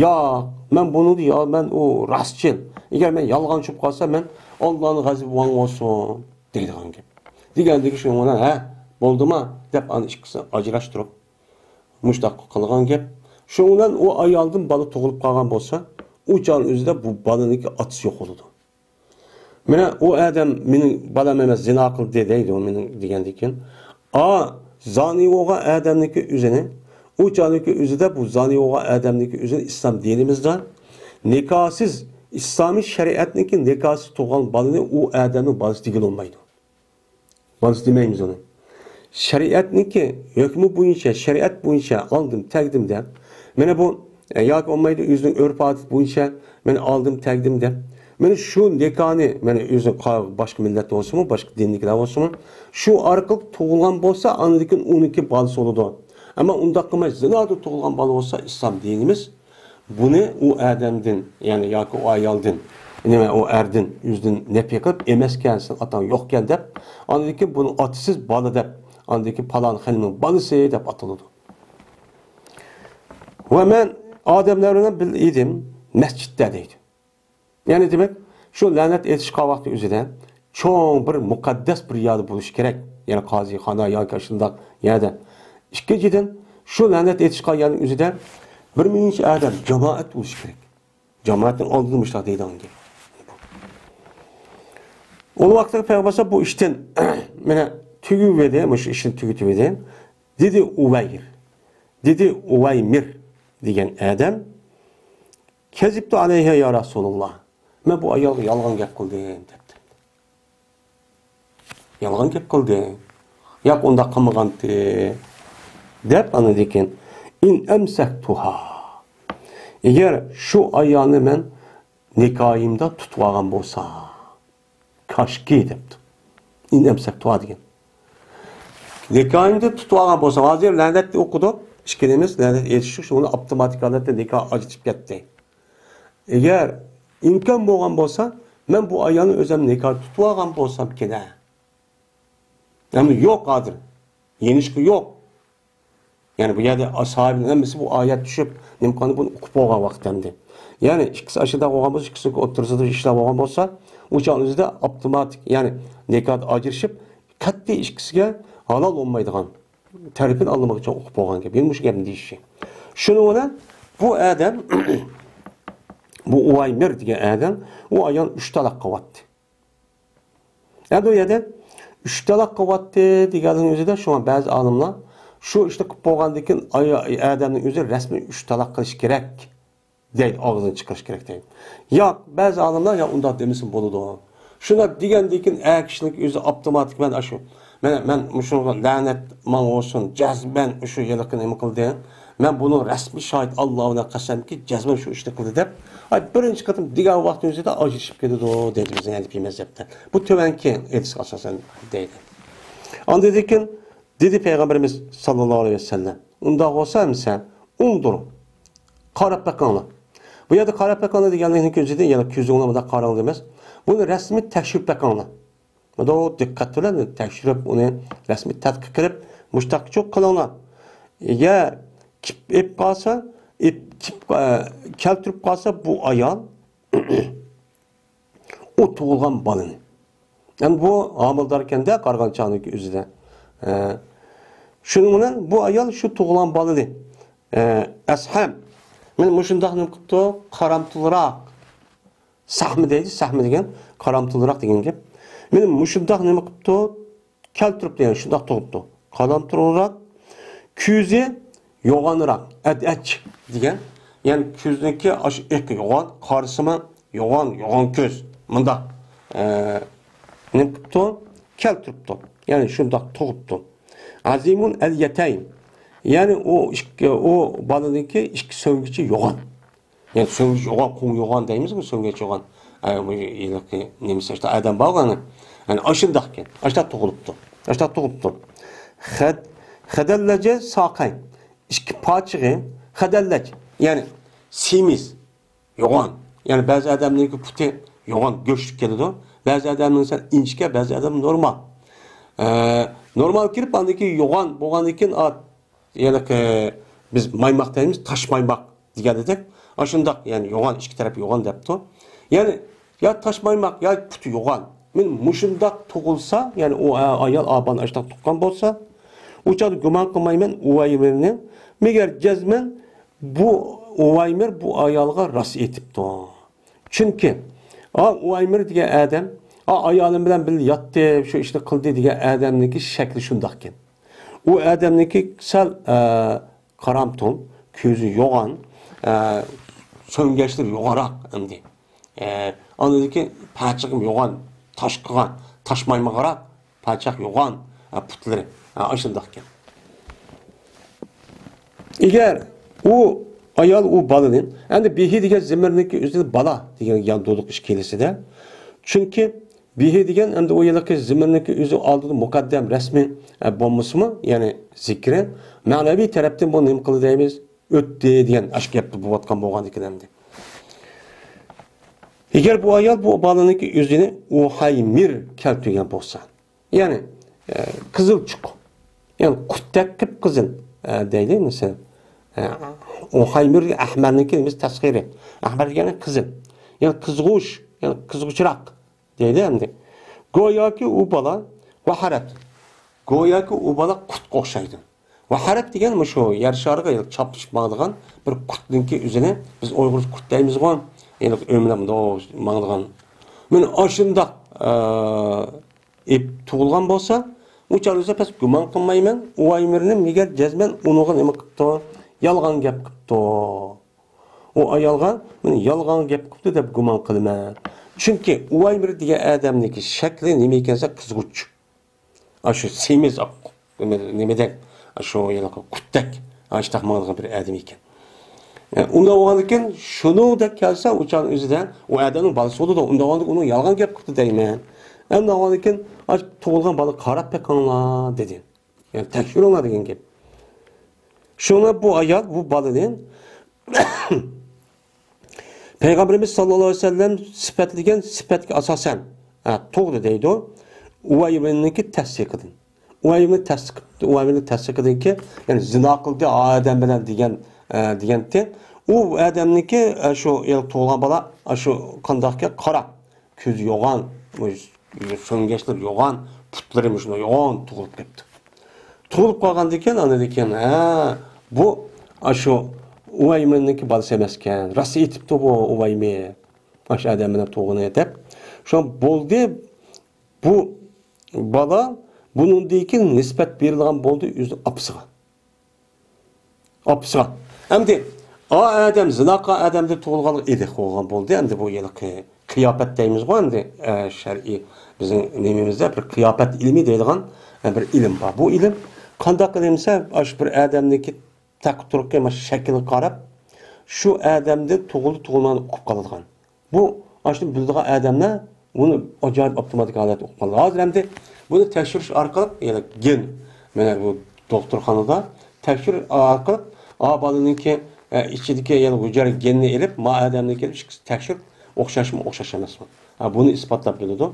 ياق، مەن بۇنى، يا، مەن ئۇ راستچىل. ئەگەر مەن يالغانچى بولۇپ قالسام، مەن ئاللانىڭ غەزىپى ماڭا بولسۇن دەيدىغان گەپ. دېگەندىكى شۇنىڭ بىلەن، ھە، بولدىما؟ دەپ ئانا ئىككىسىنى ئاجراشتۇرۇپ، مۇشتاق قىلغان گەپ. شۇنىڭ بىلەن ئۇ ئايالدىن بالا تۇغۇلۇپ قالغان بولسا، ئۇ چاغنىڭ ئۆزىدە بۇ بالىنىڭكى ئاتىسى يوق بولىدۇ. مانا ئۇ ئادەم مېنىڭ بالام ئەمەس، زىنا قىلدى دەيدۇ مېنىڭ دېگەندىن كېيىن، ئا، زانى بولغان ئادەمنىڭكى ئۆزىنى، ئۇ چاغدىكى ئۆزىدە بۇ زانى بولغان ئادەمنىڭكى ئۆزىنى ئىسلام دىنىمىزدا نىكاھسىز، ئىسلامىي شەرىئەتنىڭكى نىكاھسىز تۇغۇلغان بالىنى ئۇ ئادەمنىڭ بالىسى دېگىلى بولمايدۇ. بالىسى دېمەيمىز ئۇنى. شەرىئەتنىڭكى ھۆكمى بويىچە، شەرىئەت بويىچە ئالدىم، تەگدىم دەپ، مانا بۇ، ئە، ياكى بولمايدۇ، ئۆزىنىڭ ئۆرپ-ئادىتى بويىچە مەن ئالدىم، تەگدىم دەپ، مانا شۇ نىكاھنى، مانا ئۆزى قا-، باشقا مىللەتتە بولسىمۇ، باشقا دىندىكىلەر بولسىمۇ، شۇ ئارقىلىق تۇغۇلغان بولسا، ئاندىن كېيىن ئۇنىڭكى بالىسى بولىدۇ. ئەمما ئۇنداق قىلماي، زىنادا تۇغۇلغان بالا بولسا، ئىسلام دىنىمىز بۇنى ئۇ ئادەمدىن، يەنى ياكى ئۇ ئايالدىن، نېمە، ئۇ ئەردىن ئۆزىدىن نەپى قىلىپ، ئەمەسكەن، سېنىڭ ئاتاڭ يوقكەن دەپ، ئاندىن كېيىن بۇنى ئاتىسىز بالا دەپ، ئاندىن كېيىن پالان خېنىمنىڭ بالىسى دەپ ئاتىلىدۇ. ۋە مەن ئادەملەر بىلەن بىللە ئىدىم مەسچىتتە دەيدۇ. يەنى دېمەك، شۇ لەنەت ئېيتىشقان ۋاقتى ئۆزىدە چوڭ بىر مۇقەددەس بىر يەردە بولۇشى كېرەك. يەنى قازىخانا ياكى شۇنداق يەردە. ئىككىنچىدىن، شۇ لەنەت ئېيتىشقان يەرنىڭ ئۆزىدە بىر مىڭچە ئادەم، جامائەت بولۇشى كېرەك. جامائەتنىڭ ئالدىدا مۇشۇنداق دەيدىغان گەپ. ئۇ ۋاقىتتا پەيغەمبەر بۇ ئىشتىن مانا تۈگىۋىدى، مۇشۇ ئىشنى تۈگىتىۋىدى. دېدى ئۇۋەير، دېدى ئۇۋەيمىر دېگەن ئادەم، كەزىبتۇ ئەلەيھا يا رەسۇلاللا، مەن بۇ ئايالغا يالغان گەپ قىلدىم دەپتۇ. يالغان گەپ قىلدى. ياق، ئۇنداق قىلمىغانتى دەپ، ئاندىن كېيىن، ئىن ئەمسەكتۇھا، ئەگەر شۇ ئايالنى مەن نىكاھىمدا تۇتۇۋالغان بولسام، كاشكى دەپتۇ. ئىن ئەمسەكتۇھا دېگەن. نىكاھىمدا تۇتۇۋالغان بولسام، ھازىر لەنەتنى ئوقۇدۇق. ئىككىلىمىز لەنەت ئېيتىشلىق، شۇنى ئاپتوماتىك ھالەتتە نىكاھ ئاجرىتىپ كەتتى. ئەگەر ئىمكان بولغان بولسا، مەن بۇ ئايالنى ئۆزۈم نىكاھ تۇتۇۋالغان بولسامكىنە. ئەمما يوق ھازىر. يېنىشقا يوق. يەنى بۇ يەردە ئاسھابىنىڭ ھەممىسى بۇ ئايەت چۈشۈپ، نېمە قىلغان بۇنى ئوقۇپ بولغان ۋاقىت ئەمدى. يەنى ئىككىسى ئاشۇنداق بولغان بولسا، ئىككىسىنىڭ ئوتتۇرىسىدا ئىشلار بولغان بولسا، ئۇ چاغنىڭ ئۆزىدە ئاپتوماتىك، يەنى نىكاھتا ئاجرىشىپ، قەتئىي ئىككىسىگە ھالال بولمايدىغان تەرىپىنى ئالمىغۇچە ئوقۇپ بولغان گەپ. يەنە مۇشۇ گەپنى دېيىشى. شۇنىڭ بىلەن بۇ ئادەم، بۇ ئۇۋايمىر دېگەن ئادەم، ئۇ ئايال ئۈچ تالاق قىلىۋاتتى. ئەمدى ئۇ يەردە ئۈچ تالاق قىلىۋاتتى دېگەننىڭ ئۆزىدە، شۇڭا بەزى ئالىملار شۇ ئىشنى قىلىپ بولغاندىن كېيىن ئاي-، ئادەمنىڭ ئۆزى رەسمىي ئۈچ تالاق قىلىشى كېرەك دەيدۇ، ئاغزىدىن چىقىرىشى كېرەك دەيدۇ. ياق، بەزى ئالىملار يا ئۇنداق دېمىسىمۇ بولىدۇ. شۇنداق دېگەندىن كېيىن ئەر كىشىنىڭ ئۆزى ئاپتوماتىك مەن ئاشۇ، مانا مەن مۇشۇنىڭغا لەنەت ماڭا بولسۇن، جەزمەن شۇ ھېلىقى نېمە قىلدى. مەن بۇنىڭ رەسمىي شاھىت ئاللاھ بىلەن قەسەمكى، جەزمەن شۇ ئىشنى قىلدى دەپ، ئاي، بىرىنچى قېتىم دېگەن ۋاقتىمىزدا ئاجرىشىپ كېتىدۇ دەيدۇ بىزنىڭ ھەنىپىي مەزھەپتە. بۇ تۆۋەنكى ھەدىسكە ئاساسەن دەيدۇ. ئاندىن كېيىن دېدى پەيغەمبىرىمىز ساللاللاھۇ ئەلەيھى ۋەسەللەم، ئۇنداق بولسا ئەمىسە، ئۇنزۇرۇ، قاراپ بېقىڭلار. بۇ يەردە قاراپ بېقىڭلار دېگەنلىكنىڭ كۆزىدىن يەنە كۆزۈڭلار مۇنداق قاراڭ دېمەس. بۇنى رەسمىي تەكشۈرۈپ بېقىڭلار. مۇنداق دىققەت بىلەن تەكشۈرۈپ، ئۇنى رەسمىي تەتقىق قىلىپ، مۇشتاقچۇ قىلىڭلار. ئەگەر كىپ ئېپ قالسا، ئېپ، كىپ، ئە، كەلتۈرۈپ قالسا بۇ ئايال، ئۇ تۇغۇلغان بالىنى. يەنى بۇ ھامىلىدار ئىكەندە، قارىغان چاغدىكى ئۆزىدە. ئە، شۇنىڭ بىلەن بۇ ئايال شۇ تۇغۇلغان بالىنى، ئە، ئەسھەم، مانا مۇشۇنداق نېمە قىپتۇ، قارامتۇلراق. سەھمى دەيدۇ، سەھمى دېگەن قارامتۇلراق دېگەن گەپ. مانا مۇشۇنداق نېمە قىپتۇ، كەلتۈرۈپتۇ، يەنى شۇنداق تۇغۇپتۇ. قارامتۇلراق، كۆزى يوغانراق، ئەدئەچ دېگەن. يەنى كۆزنىڭكى ئاشۇ ئېقى يوغان، قارىسىمۇ يوغان، يوغان كۆز. مۇنداق، ئە، نېمە قىپتۇ؟ كەلتۈرۈپتۇ. يەنى شۇنداق تۇغۇپتۇ. ئەزىمۇل ئەليەتەين. يەنى ئۇ ئىككى، ئۇ بالىنىڭكى ئىككى سۆڭگىچى يوغان. يەنى سۆڭگىچى يوغان، قۇڭ يوغان دەيمىزغۇ، سۆڭگىچى يوغان. ئە، بۇ ھېلىقى نېمىسى، ئاشۇنداق ئادەم بارغۇ ئەنە. يەنى ئاشۇنداقكەن. ئاشۇنداق تۇغۇلۇپتۇ. ئاشۇنداق تۇغۇپتۇ. خەد-، خەدەللەجە ساقەي. ئىككى پاچىقى، خەدەللەج. يەنى سېمىز، يوغان. يەنى بەزى ئادەمنىڭكى پۇتى يوغان، گۆشلۈك كېلىدۇ. بەزى ئادەمنىڭ سەل ئىنچىكە، بەزى ئادەم نورمال. ئە، نورمال كېلىپ، ئاندىن كېيىن يوغان بولغاندىن كېيىن، ئا، يەنى، ئە، بىز مايماق دەيمىز، تاش مايماق دېگەندەك. ئاشۇنداق، يەنى يوغان، ئىككى تەرەپ يوغان دەپتۇ. يەنى يا تاش مايماق، يا پۇتى يوغان. مانا مۇشۇنداق تۇغۇلسا، يەنى ئۇ ئا-، ئايال ئابان ئاشۇنداق تۇغقان بولسا، ئۇ چاغدا گۇمان قىلمايمەن ئۇۋەيمىرنى. مەگەر جەزمەن بۇ ئۇۋەيمىر بۇ ئايالغا راست ئېيتىپتۇ. چۈنكى، ئا، ئۇۋەيمىر دېگەن ئادەم، ئا، ئايالىم بىلەن بىللە ياتتى، شۇ ئىشنى قىلدى دېگەن ئادەمنىڭكى شەكلى شۇنداقكەن. ئۇ ئادەمنىڭكى سەل، ئە، قارامتۇل، كۆزى يوغان، ئە، سۆڭگەچلىرى يوغانراق ئەمدى. ئە، ئاندىن كېيىن پاچىقى يوغان، تاشقىغان، تاشمايمىغىراق، پاچاق يوغان، ئە، پۇتلىرى. ئە، ئاشۇنداق ئىكەن. ئەگەر ئۇ ئايال ئۇ بالىنى، ئەمدى بىھى دېگەن زېمىرنىڭكى ئۆزى بالا دېگەن يان دۇدۇق ئىككىلىسىدە. چۈنكى بىھى دېگەن ئەمدى ئۇ يىلقى زېمىرنىڭكى ئۆزى ئالدىدا مۇقەددەم رەسمىي، ئە، بولمىسىمۇ، يەنى زىكرى مەنىۋى تەرەپتىن بۇ نېمە قىلدى دەيمىز؟ ئۆتتى دېگەن ئاشۇ گەپتە بولۇۋاتقان بولغاندىكىن ئەمدى. ئەگەر بۇ ئايال بۇ بالىنىڭكى ئۆزىنى ئۇھايمىر كەلتۈرگەن بولسا، يەنى، ئە، قىزىلچۇق، يەنى قۇتتەك قىپقىزىل، ئە، دەيلى مەسىلەن. ئە، ئۇھايمىر ئەھمەرنىڭكى نېمىسى تەسخىرى. ئەھمەر دېگەنى قىزىل. يەنى قىزغۇچ، يەنى قىزغۇچراق دەيلى ئەمدى. گوياكى ئۇ بالا ۋەھەرەت. گوياكى ئۇ بالا قۇتقا ئوخشايدۇ. ۋەھەرەت دېگەن مۇشۇ يەر شارىغا چاپلىشىپ ماڭىدىغان بىر قۇتنىڭكى ئۆزىنى بىز ئۇيغۇرچە قۇت دەيمىزغۇ. يەنى ئۆمىلەپ مۇنداق ماڭىدىغان. مانا ئاشۇنداق، ئە، ئېپ تۇغۇلغان بولسا، ئۇ چاغدا بىز پەس گۇمان قىلمايمەن، ئۇۋايمىرنى مىگەر جەزمەن ئۇنىڭغا نېمە قىپتۇ؟ يالغان گەپ قىپتۇ. ئۇ ئايالغا مەن يالغان گەپ قىپتۇ دەپ گۇمان قىلىمەن. چۈنكى ئۇۋايمىر دېگەن ئادەمنىڭكى شەكلى نېمە ئىكەنسە قىزغۇچ. ئاشۇ سېمىز ئاق، نېمە، نېمىدەك، ئاشۇ ھېلىقى قۇتتەك، ئاشتاق ماڭىدىغان بىر ئادەم ئىكەن. ئە، ئۇنداق بولغاندىكىن، شۇنىڭدەك كەلسە، ئۇ چاغنىڭ ئۆزىدە ئۇ ئادەمنىڭ بالىسى بولىدۇ. ئۇنداق بولغاندىكىن، ئۇنىڭ يالغان گەپ قىپتۇ دەيمەن. ئەمدى بولغاندىكىن، ئاشۇ تۇغۇلغان بالىغا قاراپ بېقىڭلار، دېدى. يەنى تەكشۈرۈڭلار دېگەن گەپ. شۇڭا بۇ ئايال بۇ بالىنى پەيغەمبىرىمىز ساللاللاھۇ ئەلەيھى ۋەسەللەم سۈپەتلىگەن سۈپەتكە ئاساسەن، ھە، تۇغدى دەيدۇ. ئۇۋەيمىرنىڭكى تەستىقىدىن. ئۇۋەيمىر تەستىق، ئۇۋەيمىرنىڭ تەستىقىدىنكى، يەنى زىنا قىلدى ئادەم بىلەن دېگەن، ئە، دېگەنتى. ئۇ ئادەمنىڭكى، ئە، شۇ يەنى تۇغۇلغان بالا، ئە، شۇ قانداقكەن قارا، كۆزى يوغان، سۆڭگەچلىرى يوغان، پۇتلىرى مۇشۇنداق يوغان تۇغۇلۇپ كەپتۇ. تۇغۇلۇپ قالغاندىكىن، ئاندىن كېيىن، ھە، بۇ ئاشۇ ئۇۋەيمىرنىڭكى بالىسى ئەمەسكەن. راست ئېيتىپتۇ بۇ ئۇۋەيمىر. ئاشۇ ئادەم بىلەن تۇغقىنى دەپ. شۇ بولدى، بۇ بالا بۇنىڭدىن كېيىن نىسبەت بېرىلغان بولدى ئۆزىنىڭ ئاپىسىغا. ئاپىسىغا. ئەمدى ئا ئادەم زىنا قىلغان ئادەمدىن تۇغۇلغانلىقى ئېنىق بولغان بولدى. ئەمدى بۇ ھېلىقى قىياپەت دەيمىزغۇ ئەمدى، ئە، شەرئىي بىزنىڭ نېمىمىزدە بىر قىياپەت ئىلمى دەيدىغان، ئە، بىر ئىلىم بار. بۇ ئىلىم قانداق ئىلىم دېسە، ئاشۇ بىر ئادەمنىڭكى تەقى تۇرقى، مانا شەكلىگە قاراپ، شۇ ئادەمدىن تۇغۇلدى تۇغۇلمىغاننى ئۇقۇپ قالىدىغان. بۇ ئاشۇنى بىلىدىغان ئادەملەر بۇنى ئاجايىپ ئاپتوماتىك ھالەتتە ئۇقۇپ قالىدۇ. ھازىر ئەمدى بۇنى تەكشۈرۈش ئارقىلىق، يەنى گېن، مانا بۇ دوختۇرخانىدا تەكشۈرۈش ئارقىلىق، ئا بالىنىڭكى، ئە، ئىچىدىكى يەنى ھۈجەيرە گېننى ئېلىپ، ما ئادەمنىڭكى ئىككىسى تەكشۈرۈپ، ئوخشاشمۇ، ئوخشاش ئەمەسمۇ؟ ھە، بۇنى ئىسپاتلاپ بىلىدۇ.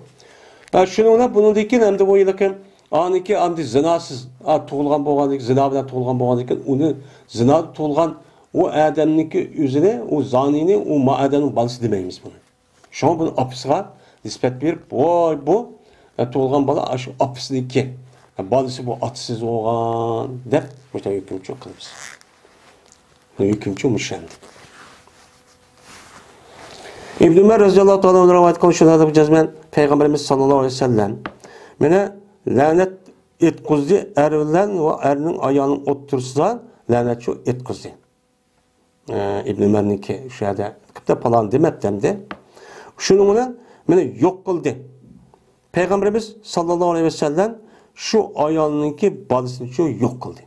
ھە، شۇنىڭ بىلەن بۇنىڭدىن كېيىن ئەمدى بۇ ھېلىقى ئانىكى ئەمدى زىناسىز، ئا، تۇغۇلغان بولغاندىن كېيىن، زىنا بىلەن تۇغۇلغان بولغاندىن كېيىن، ئۇنى زىنادا تۇغۇلغان ئۇ ئادەمنىڭكى ئۆزىنى، ئۇ زانىنى، ئۇ ما ئادەمنىڭ بالىسى دېمەيمىز بۇنى. شۇڭا بۇنى ئاپىسىغا نىسبەت بېرىپ، ۋاي بۇ، ئە، تۇغۇلغان بالا ئاشۇ ئاپىسىنىڭكى، ئە، بالىسى بۇ ئاتىسىز بولغان دەپ مۇشۇنداق ھۆكۈم چىقىرىمىز. ھۆكۈم مۇشۇ ئەمدى. ئىبن ئۆمەر رەزىياللاھۇ تائالا ئەنھۇ رىۋايەت قىلغان شۇنى دەپ جەزمەن پەيغەمبىرىمىز ساللاللاھۇ ئەلەيھى ۋەسەللەم مانا لەنەت ئېيتقۇزدى، ئەر بىلەن ۋە ئەرنىڭ ئايالىنىڭ ئوتتۇرىسىدا لەنەت شۇ ئېيتقۇزدى. ئە، ئىبن ئۆمەرنىڭكى شۇ يەردە قىپتە پالان دېمەپتۇ ئەمدى. شۇنىڭ بىلەن مېنى يوق قىلدى. پەيغەمبىرىمىز ساللاللاھۇ ئەلەيھى ۋەسەللەم شۇ ئايالنىڭكى بالىسىنى شۇ يوق قىلدى.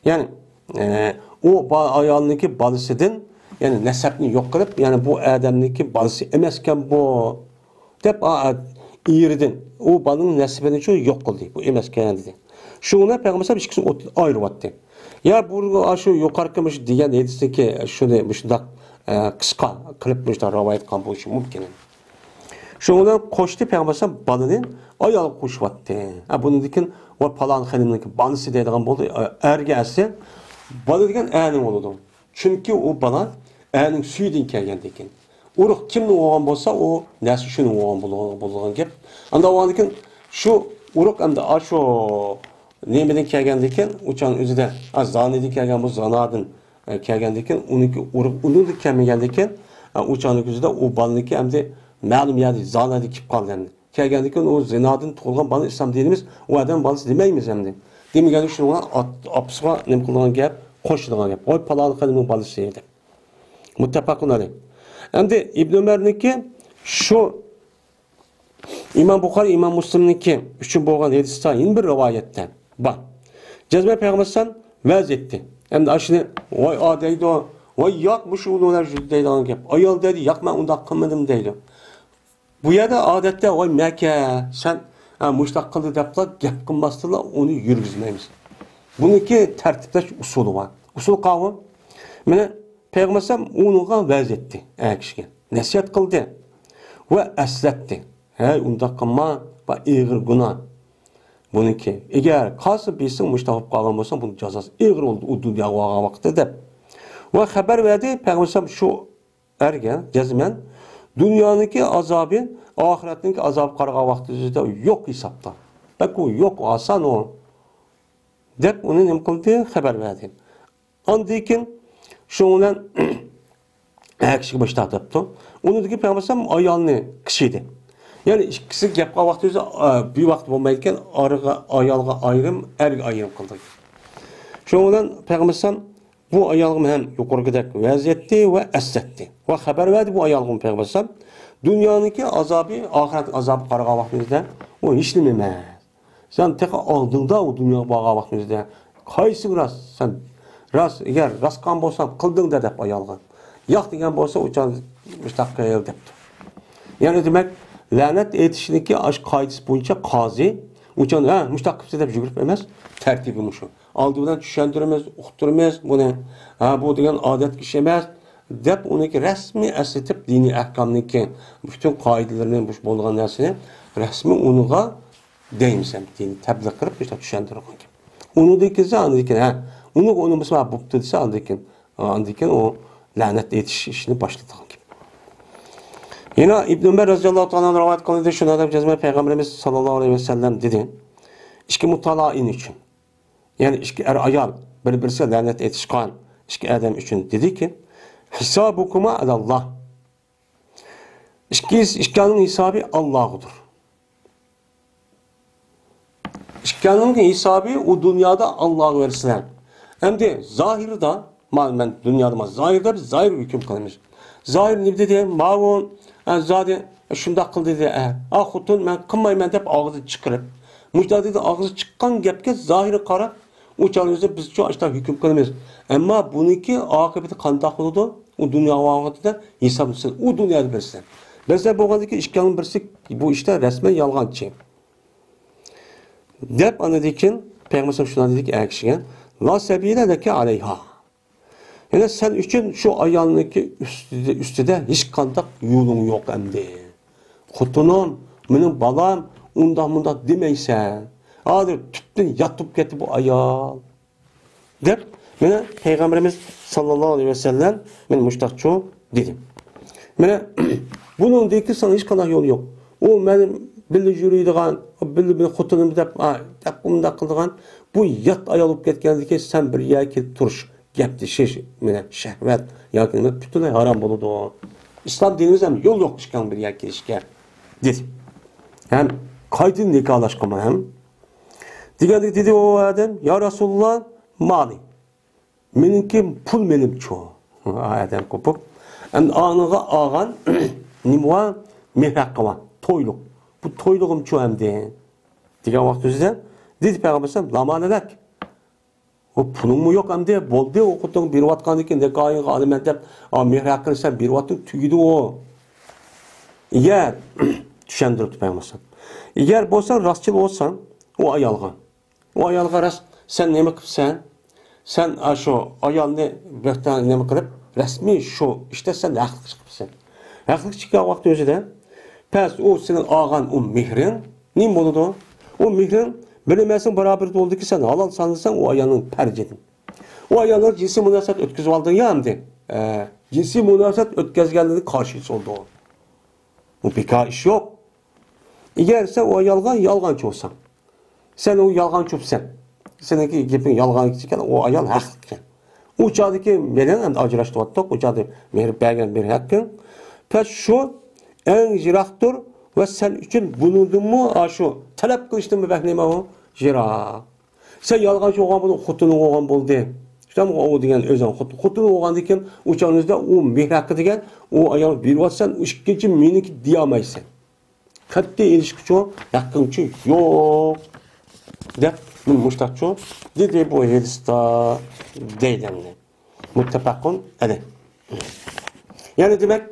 يەنى، ئە، ئۇ با-، ئايالنىڭكى بالىسىدىن، يەنى نەسەبنى يوق قىلىپ، يەنى بۇ ئادەمنىڭكى بالىسى ئەمەسكەن بۇ، دەپ، ئا، ئا، ئېرىدىن، ئۇ بالىنىڭ نەسىبىنى شۇ يوق قىلدى، بۇ ئەمەسكەن دېدى. شۇڭا پەيغەمبەر ئىككىسىنى ئوت-، ئايرىۋەتتى. يا بۇ، ئاشۇ يۇقىرىقى مۇشۇ دېگەن ھەدىستىكى شۇنى مۇشۇنداق، ئە، قىسقا قىلىپ مۇشۇنداق رىۋايەت قىلغان بولۇشى مۇمكىن. شۇنىڭ بىلەن قوشتى پەيغەمبەر ئەلەيھىسسالام بالىنى ئايالغا قوشۇۋەتتى. ھە، بۇنىڭدىن كېيىن ۋە پالان خېنىمنىڭكى بالىسى دەيدىغان بولدى. ئەرگە ئەسلى بالا دېگەن ئەرنىڭ بولىدۇ. چۈنكى ئۇ بالا ئەرنىڭ سۈيىدىن كەلگەندىكىن. ئۇرۇق كىمنىڭ بولغان بولسا، ئۇ نەسلى شۇنىڭ بولغان بولىدىغان، بولىدىغان گەپ. ئانداق بولغاندىكىن شۇ ئۇرۇق ئەمدى ئاشۇ نېمىدىن كەلگەندىكىن، ئۇ چاغنىڭ ئۆزىدە، ئا، زانىدىن كەلگەن بولسا، زانادىن، ئە، كەلگەندىكىن، ئۇنىڭكى ئۇرۇق ئۇنىڭدىن كەلمىگەندىكىن، ئە، ئۇ چاغنىڭ ئۆزىدە ئۇ بالىنىڭكى ئەمدى مەلۇم يەردە زانادىن كېلىپ قالدى ئەمدى. كەلگەندىكىن ئۇ زىنادىن تۇغۇلغان بالا ئىسلام دىنىمىز ئۇ ئادەم بالىسى دېمەيمىز ئەمدى. دېمىگەن شۇنىڭغا ئات-، ئاپىسىغا نېمە قىلىدىغان گەپ، قوشىدىغان گەپ. ۋاي، پالان قېنىمنىڭ بالىسى دەپ. مۇتتەپەقۇن ئەلەيھ. ئەمدى ئىبن ئۆمەرنىڭكى شۇ ئىمام بۇخارى، ئىمام مۇسلىمنىڭكى ئۈچۈن بولغان ھەدىستە يەنە بىر رىۋايەتتە بار. جەزمەن پەيغەمبەر ئەلەيھىسسالام ۋەز ئېيتتى. ئەمدى ئاشۇنى، ۋاي، ئا دەيدۇ، ۋاي، ياق، مۇشۇ ئۇلۇغلار يۈزى دەيدىغان گەپ. ئايال دەيدۇ، ياق، مەن ئۇنداق قىلمىدىم دەيدۇ. بۇ يەردە ئادەتتە، ۋاي، مەكە، سەن، ھە، مۇشۇنداق قىلدى دەپلا گەپ قىلماستىنلا ئۇنى يۈرگۈزمەيمىز. بۇنىڭكى تەرتىپلەش ئۇسۇلى بار. ئۇسۇل قاۋۇ. مانا، پەيغەمبەر ئەلەيھىسسالام ئۇنىڭغا ۋەز ئېيتتى، ئەر كىشىگە. نەسىھەت قىلدى ۋە ئەسلەتتى. ھەي، ئۇنداق قىلما، بۇ ئېغىر گۇناھ. بۇنىڭكى، ئەگەر قالسا بىلسەڭ، مۇشۇنداق بولۇپ قالغان بولساڭ، بۇنىڭ جازاسى ئېغىر بولىدۇ، ئۇ دۇنياغا بارغان ۋاقىتتا دەپ. ۋە خەۋەر بەردى، پەيغەمبەر ئەلەيھىسسالام شۇ ئەرگە جەزمەن دۇنيانىڭكى ئازابى ئاخىرەتنىڭكى ئازابىغا قارىغان ۋاقتىدا يوق ھېسابتا. بەك ئۇ يوق، ئاسان ئۇ. دەپ ئۇنى نېمە قىلدى؟ خەۋەر بەردى. ئاندىن كېيىن شۇنىڭ بىلەن ئەر كىشىگە مۇشۇنداق دەپتۇ. ئۇنىڭدىن كېيىن پەيغەمبەر ئەلەيھىسسالام ئايالنى قىچىدى. يەنى ئىككىسى گەپ قىلغان ۋاقتى ئۆزى، ئا، بىر ۋاقىت بولمايدىكەن، ئارىغا ئايالغا ئايرىم، ئەرگە ئايرىم قىلدى. شۇنىڭ بىلەن پەيغەمبەر ئەلەيھىسسالام بۇ ئايالغىمۇ ھەم يۇقىرىقىدەك ۋەز ئېيتتى ۋە ئەسلەتتى. ۋە خەۋەر بەردى بۇ ئايالغىمۇ پەيغەمبەر ئەلەيھىسسالام. دۇنيانىڭكى ئازابى، ئاخىرەتنىڭ ئازابىغا قارىغان ۋاقتىمىزدا ئۇ ھېچنېمە ئەمەس. سەن تېخى ئالدىڭدا ئۇ دۇنياغا بارغان ۋاقتىمىزدا قايسىڭ راست؟ سەن راست، ئەگەر راست قىلغان بولساڭ قىلدىڭ دە دەپ ئايالغا. ياق دېگەن بولسا ئۇچان مۇشتاق قىل دەپتۇ. يەنى دېمەك، لەنەت ئېيتىشنىڭكى ئاشۇ قائىدىسى بويىچە قازى ئۇچان، ھە، مۇشتاق قىپسىز دەپ يۈگۈرۈپ ئەمەس، تەرتىپى مۇشۇ. ئالدى بىلەن چۈشەندۈرىمىز، ئۇقتۇرىمىز بۇنى. ھە، بۇ دېگەن ئادەتتىكى ئىش ئەمەس، دەپ ئۇنىڭكى رەسمىي ئەسلىتىپ، دىنىي ئەھكامنىڭكى پۈتۈن قائىدىلىرىنى، مۇشۇ بولغان نەرسىنى رەسمىي ئۇنىڭغا دەيمىسەن، دىنىي تەبلىغ قىلىپ، مۇشۇنداق چۈشەندۈرگەن گەپ. ئۇنىڭدىن كېيىن، ئاندىن كېيىن، ھە، ئۇنىڭغا ئۇنىمىسا بوپتۇ دېسە، ئاندىن كېيىن، ئاندىن كېيىن ئۇ لەنەت ئېيتىش ئىشىنى باشلىدىغان گەپ. يەنە ئىبن ئۆمەر رەزىياللاھۇ تائالا ئەنھۇ رىۋايەت قىلىندى، شۇنىڭ بىلەن جەزمەن پەيغەمبىرىمىز ساللاللاھۇ ئەلەيھى ۋەسەللەم دېدى، ئىككى مۇتالائىن ئۈچۈن، يەنى ئىككى ئەر-ئايال بىر-بىرسىگە لەنەت ئېيتىشقان ئىككى ئادەم ئۈچۈن دېدىكى، ھىسابۇكۇما ئەلەللاھ. ئىككىسى، ئىككىڭلارنىڭ ھېسابى ئاللاغىدۇر. ئىككىڭلارنىڭ ھېسابى ئۇ دۇنيادا ئاللاغا بېرىسىلەر. ئەمدى زاھىردا، ما-، مەن دۇنيادا ما-، زاھىردا بىز زاھىر ھۆكۈم قىلىمىز. زاھىر نېمە دېدى؟ ماۋۇ، ئە، زادى شۇنداق قىلدى دېدى، ئە، ئا، خوتۇن، مەن قىلمايمەن دەپ ئاغزىدىن چىقىرىپ. مۇشۇنداق دېدى، ئاغزىدىن چىققان گەپكە زاھىرىغا قاراپ، ئۇ چاغدا ئۆزى بىزچۇ ئاشۇنداق ھۆكۈم قىلىمىز. ئەمما بۇنىڭكى ئاقىۋىتى قانداق بولىدۇ؟ ئۇ دۇنياغا بارغان ۋاقتىدا ھېسابلىسىن، ئۇ دۇنيادا بىلسىن. بىلسە بولغاندىكىن ئىككىڭنىڭ بىرسى بۇ ئىشتا رەسمەن يالغانچى. دەپ ئاندىن كېيىن پەيغەمبەر شۇنداق دېدىكى ئەر كىشىگە، لا سەبىلە لەكە ئەلەيھا. يەنى سەن ئۈچۈن شۇ ئايالنىڭكى ئۈستىدە، ئۈستىدە ھېچقانداق يولۇڭ يوق ئەمدى. خوتۇنۇم، مېنىڭ بالام، ئۇنداق مۇنداق دېمەيسەن. ھازىر تۈپتىن ياتۇپ كەتتى بۇ ئايال. دەپ، مانا پەيغەمبىرىمىز ساللاللاھۇ ئەلەيھى ۋەسەللەم، مانا مۇشتاقچۇ دېدى. مانا بۇنىڭدىن كېيىن ساڭا ھېچقانداق يول يوق. ئۇ مەن بىللە يۈرىدىغان، بىللە مېنىڭ خوتۇنۇم دەپ، ئا، دەپ ئۇنداق قىلىدىغان، بۇ يات ئايال بولۇپ كەتكەندىن كېيىن سەن بىر يەرگە كېلىپ تۇرۇش، گەپلىشىش، مانا شەھۋەت ياكى نېمە پۈتۈنلەي ھارام بولىدۇ. ئىسلام دىنىمىز ھەم يول يوق ئىككىڭ بىر يەرگە كېلىشكە، دېدى. ھەم قايتىدىن نىكاھلاشقىمۇ ھەم. دېگەندە دېدى ئۇ ئادەم، يا رەسۇلاللا، مالى. مېنىڭكى پۇل مېلىمچۇ؟ ئادەم قوپۇپ. ئەمدى ئانىغا ئالغان نېمە بار؟ مېھىر ھەققى بار. تويلۇق. بۇ تويلۇقۇمچۇ ئەمدى؟ دېگەن ۋاقىت ئۆزىدە دېدى پەيغەمبەر ئەلەيھىسسالام، لا مالى لك. ئۇ پۇلۇڭمۇ يوق ئەمدى؟ بولدى، ئۇ خوتۇنغا بېرىۋاتقاندىن كېيىن نىكاھىڭغا ئالىمەن دەپ، ئا، مېھىر ھەققىنى سەن بېرىۋاتتىڭ، تۈگىدى ئۇ. ئەگەر، چۈشەندۈرۈپتۇ پەيغەمبەر ئەلەيھىسسالام. ئەگەر بولساڭ، راستچىل بولساڭ، ئۇ ئايالغا. ئۇ ئايالغا راست، سەن نېمە قىپسەن؟ سەن ئاشۇ ئايالنى بۆھتان نېمە قىلىپ، رەسمىي شۇ ئىشتا سەن ھەقلىق چىقىپسەن. ھەقلىق چىققان ۋاقتى ئۆزىدە، پەس ئۇ سېنىڭ ئالغان ئۇ مېھرىڭ نېمە بولىدۇ؟ ئۇ مېھرىڭ بىر نېمىسىنىڭ باراۋىرى بولىدۇكى، سەن ھالال سانىساڭ ئۇ ئايالنىڭ پەرجىدىن. ئۇ ئايالنىڭ جىنسىي مۇناسىۋەت ئۆتكۈزۈۋالدىڭ يا ئەمدى؟ ئە، جىنسىي مۇناسىۋەت ئۆتكەزگەنلىكىنى قارشى سولدۇ. بۇ بىكار ئىش يوق. ئەگەر سەن ئۇ ئايالغا يالغانچى بولساڭ، سەن ئۇ يالغانچى بوپسەن. سېنىڭكى گېپىڭ يالغان ئىكەن، ئۇ ئايال ھەقلىق ئىكەن. ئۇ چاغدىكى مېنىڭ ئەمدى ئاجراشتۇرۇۋاتتۇق. ئۇ چاغدا مېھىر بەرگەن مېھىر ھەققىڭ. پەس شۇ ئەڭ يىراقتۇر ۋە سەن ئۈچۈن بۇنىڭدىنمۇ، ئاشۇ تەلەپ قىلىشتىنمۇ بەك نېمە ئۇ؟ يىراق. سەن يالغانچى بولغان بولدۇڭ، خوتۇنۇڭ بولغان بولدى. شۇنداقمۇ؟ ئۇ دېگەن ئۆزۈڭ خوت-، خوتۇن بولغاندىن كېيىن، ئۇ چاغنىڭدا ئۇ مېھىر ھەققى دېگەن، ئۇ ئايال بېرىۋاتسەن، ئۇ ئىككىنچى مېنىڭكى دېيالمايسەن. قەتئىي ئېلىشقىچۇ، ھەققىڭچۇ يوق، دەپ، مۇشتاقچۇ دېدى بۇ ھەدىستە، دەيدۇ ئەمدى. مۇتتەپەقۇن ئەلەيھ. يەنى دېمەك،